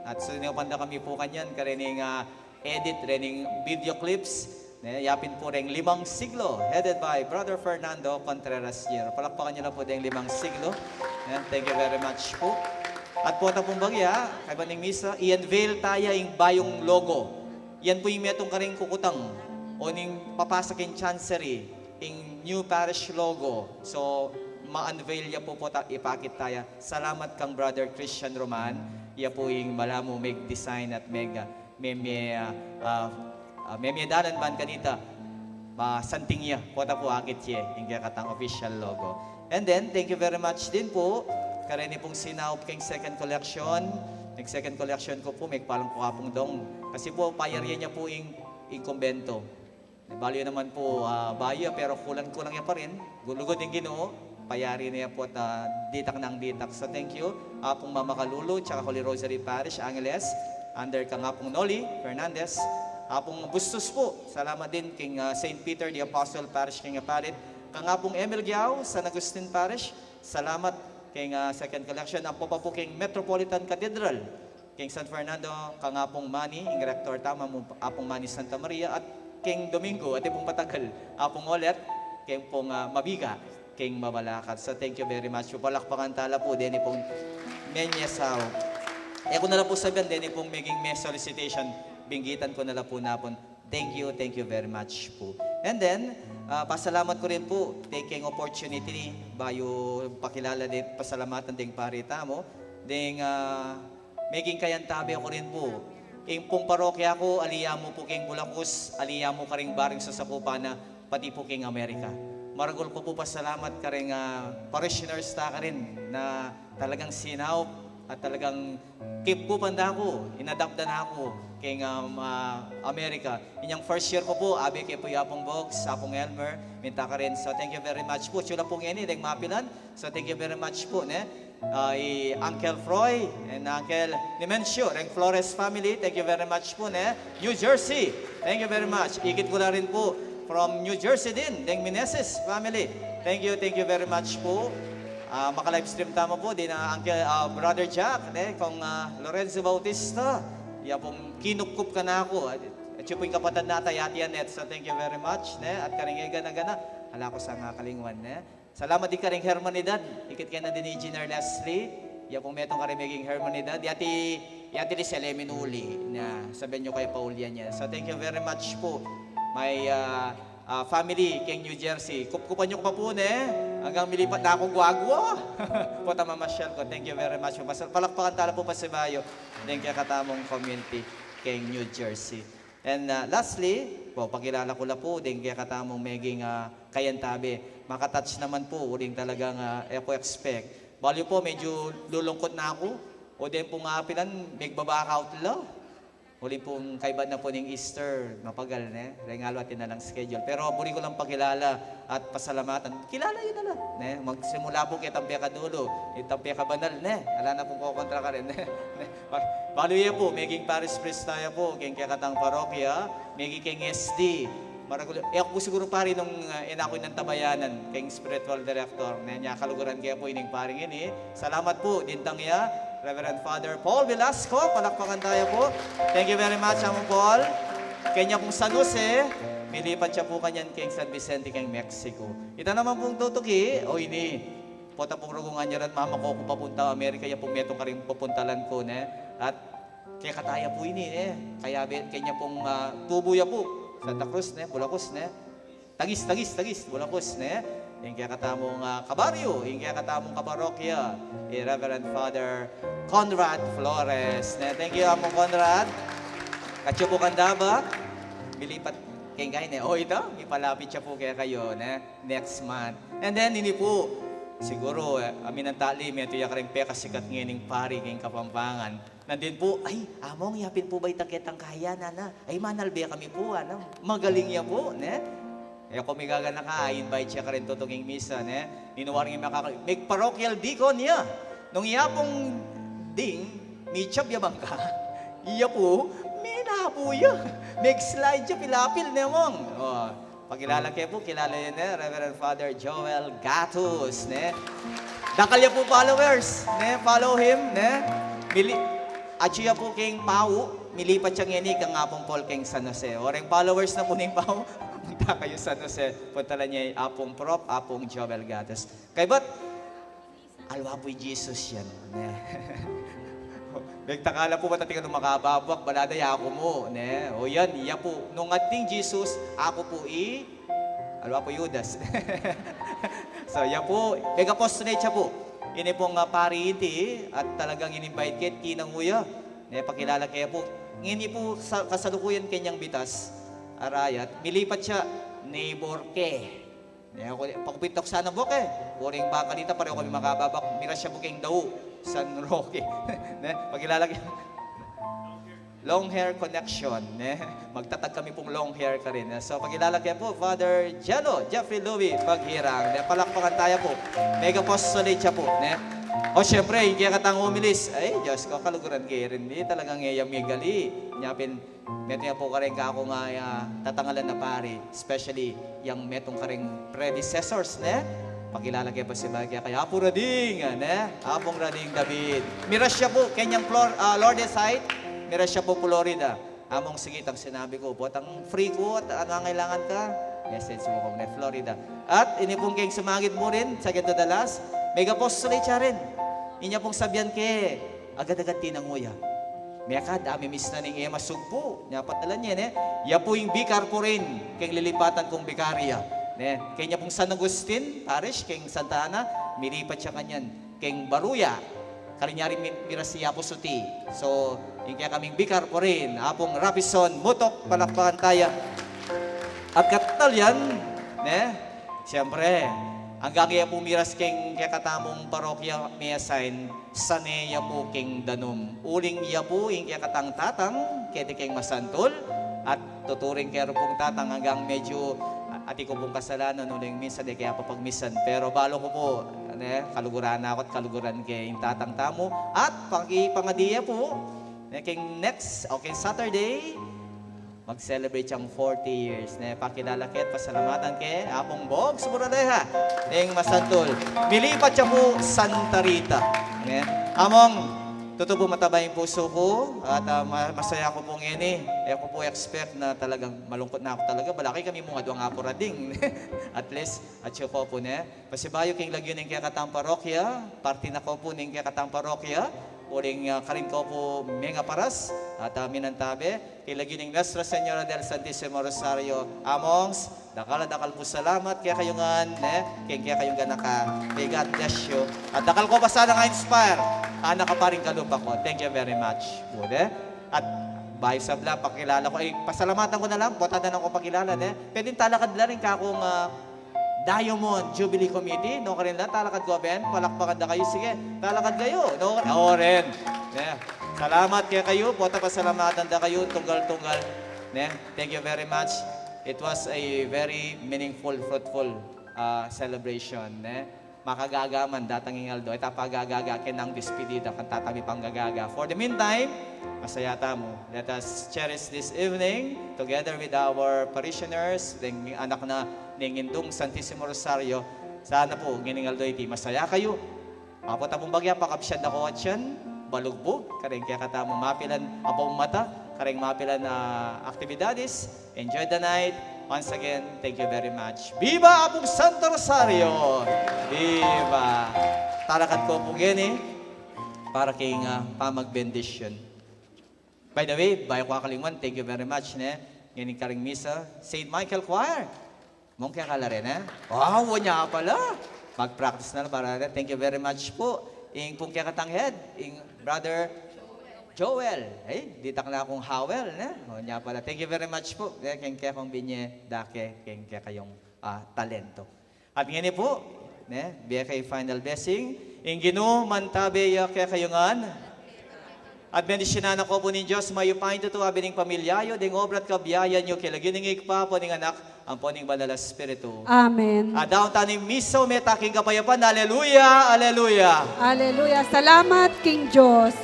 at sininupan da kami pu kanyan, karening, a, edit, rening video clips, ne, yapin pu reng Limang Siglo, headed by Brother Fernando Contreras Junior. Palakpakan yu na pu deng Limang Siglo. Ne, thank you very much pu. At pota pung bagya, kaybat ning misa, i-unveil taya ing bayung logo. Yan pu ing metung karing kukutang o ning papasa keng chancery, ing new parish logo. So, ma-unveil ya pu, pota, ipakit taya. Salamat kang Brother Christian Roman, ya pu ing malamu meg-design at meg, a, meme, a, a, a, meme dalan ban kanita masanting ya, pota pu, akit ye ing kekatang official logo. And then, thank you very much din pu Kareni pung sinaup keng second collection. Nag second collection ku pu, megpalang ku kapung dong. Kasi pu, payarian ya pu ing, ing kumbento. Balu ya naman pu, ah, bayu ya, pero kulang-kulang ya pa rin. Lugud ing Ginu, payari na ya pu at, ah, ditak nang ditak. So, thank you. Apung Mama Kalulu, tsaka Holy Rosary Parish, Angeles, under kang Apung Noli Fernandez. Apung Bustos pu, salamat din keng, ah, Saint Peter the Apostle Parish keng Apalit. Kang Apung Emil Giao, San Agustin Parish, salamat keng, ah, second collection. Ampo pa pu keng Metropolitan Cathedral, keng San Fernando, kang Apung Manny, ing rector tamu, Apung Manny Santa Maria, at keng Domingo, atin pung patagal, Apung Olet, keng pung, ah, Mabiga, keng Mabalacat. So, thank you very much pu. Palakpakan ta la pu, deni pung menyesau. E ku na la pu sabian, deni pung meging me solicitation, binggitan ku na la pu napun. Thank you, thank you very much pu. And then, ah, pasalamat ku rin pu, deng keng opportunity, bayu pakilala deng, pasalamatan deng pari tamu, deng, ah, meging kayantabe ku rin pu. Ing pung parokya ku, ali ya mu pu keng Bulacus, ali ya mu karing baring sasakupan na, pati pu keng Amerika. Maragul ku pu pasalamat karing, ah, parishioners ta karin na talagang sinaup at talagang kipkupan da ku, inadapt da na ku keng, um, ah, Amerika. Inyang first year ku pu, abe ke pu i Apung Bogs, Apung Elmer, minta karin. So, thank you very much pu. Atyu la pu ngeni, deng mapilan. So, thank you very much pu, ne? Ah, i Uncle Froy and Uncle Nimencio, reng Flores family, thank you very much pu, ne? New Jersey, thank you very much. Ikit ku la rin pu, from New Jersey din, deng Meneses family. Thank you, thank you very much pu. Ah, maka-livestream tamu pu, dina Uncle, ah, Brother Jack, ne? Kong, ah, Lorenzo Bautista, ya pung kinupkup kanaku. At, at ya pu ing kapatad nata, i Ate Annette. So, thank you very much, ne? At karing e gana-gana, ala ku sana kalingwan, ne? Salamat din karing Hermanidad. Ikit ke na din i Engineer Leslie. Ya pung metung karing meging Hermanidad. Yati, yati di sele minuli na sabian yu kaya pauli yan. So, thank you very much pu. My, ah, ah, family keng New Jersey. Kupkupan yu ku pa pu, ne? Anggang milipat na kung Guagua. Pota mamasyal ku. Thank you very much pu. Pasal-, palakpakan ta la pu pasibayu deng kekatamung community keng New Jersey. And, ah, lastly, pu, pakilala ku la pu deng kekatamung meging, ah, kayantabe. Maka-touch naman pu, uling talagang, ah, e ku expect. Balu pu, medyu lulungkut na ku. O deng pung apilan, megba-back out la. Uling pung kaibat na pu ning Easter, mapagal, ne? Deng alu atin na lang schedule. Pero buri ku lang pakilala at pasalamatan. Kilala yu na la, ne? Magsimula pu ketang pekadulu, itang pekabanal, ne? Ala na pung kokontra karin, ne? Ba-, balu ya pu, meging parish priest ta ya pu keng kekatang parokya, meging keng S D. Maragul, e ku pu siguru pari nung, ah, e na ku inantabayanan keng spiritual director, ne? Nya kaluguran ke pu ining pari ngeni. Salamat pu, dintang ya, Reverend Father Paul Velasco, palakpakan ta ya pu. Thank you very much, Among Paul. Kenya pung San Jose, milipat ya pu kanyan keng San Vicente, keng Mexico. Ita naman pung tutuki, o ini, pota pung rugungan ya ran, mama ku, ku papunta Amerika, ya pu metung karing pupuntalan ku, ne? At kekata ya pu ini, ne? Kaya be, kenya pung, ah, tubu ya pu, Santa Cruz, ne? Bulacus, ne? Taguis, Taguis, Taguis, Bulacus, ne? Ing kekatamung, ah, kabaryu, ing kekatamung kaparokya, i Reverend Father Conrad Flores, ne? Thank you, Among Conrad. Katyu pu kang Davao, milipat keng kaya, ne? O, ita, mipalapit ya pu kekayu, ne? Next month. And then, ini pu, siguru, e, aminan tali, metung ya karing pekasikat ngening pari keng Kapampangan. Nandin pu, ay, Among, yapin pu ba itang ketang kaya, nana? Ay, manalbe kami pu, ana. Magaling ya pu, ne? E ku migaganaka, a-invite ya karing tutuking misa, ne? Ninu waring makaka-, megparokyal dikon ya. Nung ya pung ding, michab ya bangka. Iya pu, minabu ya. Meg-slide ya pilapil, ne, Among? O, pakilala ke pu, kilala yu ne, Reverend Father Joel Gatus, ne? Dakal ya pu followers, ne? Follow him, ne? Mili-, atyu ya pu keng Pau, milipat ya ngeni kang Apung Paul keng San Jose. O, reng followers na pu ning Pau, punta kayu San Jose, puntalan ye i Apung Prof, Apung Joel Gatus. Kaybat, alwa pu i Jesus yan, ne? Megtakala pu, bata tinga nung makababuak, bala da ya aku mu, ne? O yan, ya pu, nung ating Jesus, aku pu i, alwa pu i Judas. So, ya pu, meg-apostolate ya pu. Ini pung, ah, pari iti, at talagang in-invite ke, tinangu ya. Ne, pakilala ke pu. Ngeni pu, sa-, kasalukuyan kenyang bitas. Arayat, milipat ya, neighbor ke. Eh, aku, pakupitok sana buke. Kuring baka dita, pareho kami makababak. Miras ya bu keng Dau, San Roque. Ne, pakilala ke. Long hair connection, ne? Magtatag kami pung long hair karin, ne? So, pakilala ke pu, Father Jello, Jeffrey Louis Paghirang, ne? Palakpakan taya pu. Mega apostolate ya pu, ne? O, siyempre, ing kekatang homilies. Ay, Diyos ko, kaluguran ke rin. Di talagang iya migali. Nya pin, metung ya pu karin kaku nga, ah, tatangalan na pari, especially yang metung karing predecessors, ne? Pakilala ke pasibayu kaya kay Apu Rading, ne? Apung Rading David. Miras ya pu, keng Flor-, ah, Lourdes Heights, miras ya pu Florida. Among, sige, itang sinabi ku, potang free ku, at ano ang kailangan ka? Message mu ku, ne, Florida. At ini pung keng sumangit mu rin, second to the last, mega apostolate ya rin. Inya pung sabian ke, agad-agad tinangu ya. Mekad, ami miss na ning e masugpu, nya padalan ye, ne? Ya pu ing bikar ku rin, keng lilipatan kung bikaria. Ne? Keng ya pung San Agustin Parish, keng Santa Ana, milipat ya kanyan, keng Baruya. Karin ya rin mi-, miras ya pu suti. So, ing kekaming bikar ku rin, Apung Rapison Mutok, palakpakan taya. At katal yan, ne? Siyempre, anggang ya pu miras keng kekatamung parokya mi-assign, sane ya pu keng danum. Uling ya pu ing kekatang tatang, keti keng masantul, at tuturing ke rin pung tatang anggang medyu, a-, ati ku pung kasalanan, uling minsan e ke apapagmisan. Pero balu ku pu, ne, kaluguran na ku at kaluguran ke ing tatang tamu. At paki-, pangadi ya pu, ne, keng next, o keng Saturday, mag-celebrate yang forty years, ne? Pakilala ke at pasalamatan ke, Apung Bogs Buraleja, ning masantul. Milipat ya pu Santa Rita, ne? Among, tutu pu mataba ing pusu ku, at, ah, ma-, masaya ku pu ngeni. E ku pu expect na talagang malungkut na ku talaga. Balamu kami mung aduang Apu Rading. At least, atyu ku pu, ne? Pasibayu keng lagyu ning kekatang parokya, parti na ku pu ning kekatang parokya, uling, ah, karin ku pu mengaparas, at, ah, minantabe, keng lagyu ning Nuestra Señora del Santisimo Rosario, Amongs, dakal a dakal pung salamat kekayu ngan, ne, keng kekayung ganaka. May God bless you. At dakal ku pa sana nga inspire, anak a paring kalupa ku. Thank you very much pu, ne? At bayu sabla, pakilala ku, ay, pasalamatan ku na lang, potang da na ku pakilala, ne? Pwedeng talakad la rin kakung, ah, Diamond Jubilee Committee, nukarin la, talakad ku, Ben, palakpakan da kayu, sige, talakad kayu, nukarin, o, rin. Ne? Salamat kekayu, potang pasalamatan da kayu, tunggal-tunggal, ne? Thank you very much. It was a very meaningful, fruitful, ah, celebration, ne? Makagaga man datang ing aldo, ita pagagaga ke nang despedida, kanta tami panggagaga. For the meantime, masaya tamu. Let us cherish this evening together with our parishioners, deng anak na ning Indung Santisimo Rosario. Sana pu, ngening aldo iti, masaya kayu. Apat a pung bagya, pakabsyad na ku atyan, balugbug, kareng kekatamung mapilan a pamata, kareng mapilan a aktibidades. Enjoy the night. Once again, thank you very much. Viva Apung Santo Rosario! Viva! Talakad ku pu ngeni para keng, ah, pamagbendisyun. By the way, bayu ku kakalingwan, thank you very much, ne? Ngeni kareng misa, Saint Michael Choir. Mung kekala rin, e? Wow, o nya pala. Mag-practice na la para rin. Thank you very much pu. Ing pung kekatang head, ing Brother Joel. Ay, ditak na kung Howell, ne? O nya pala. Thank you very much pu. E, keng kekong binye dake, keng kekayung, ah, talento. At ngeni pu, ne, bie ke final blessing. Ing Ginu mantabe ya kekayu ngan. At bendisyunan na kayu pu ning Dios mayupayang tutu, abing pamilya yu, deng obra at kabiayan yu, keng lagyu ning Ibpa, ampo ning Anak, ampo ning Banal a Espiritu. Amen. At daun tana ing misa, mete king kapayapan. Aleluya, aleluya. Aleluya. Salamat king Dios.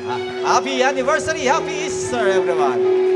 Ah, happy anniversary, happy Easter, everyone.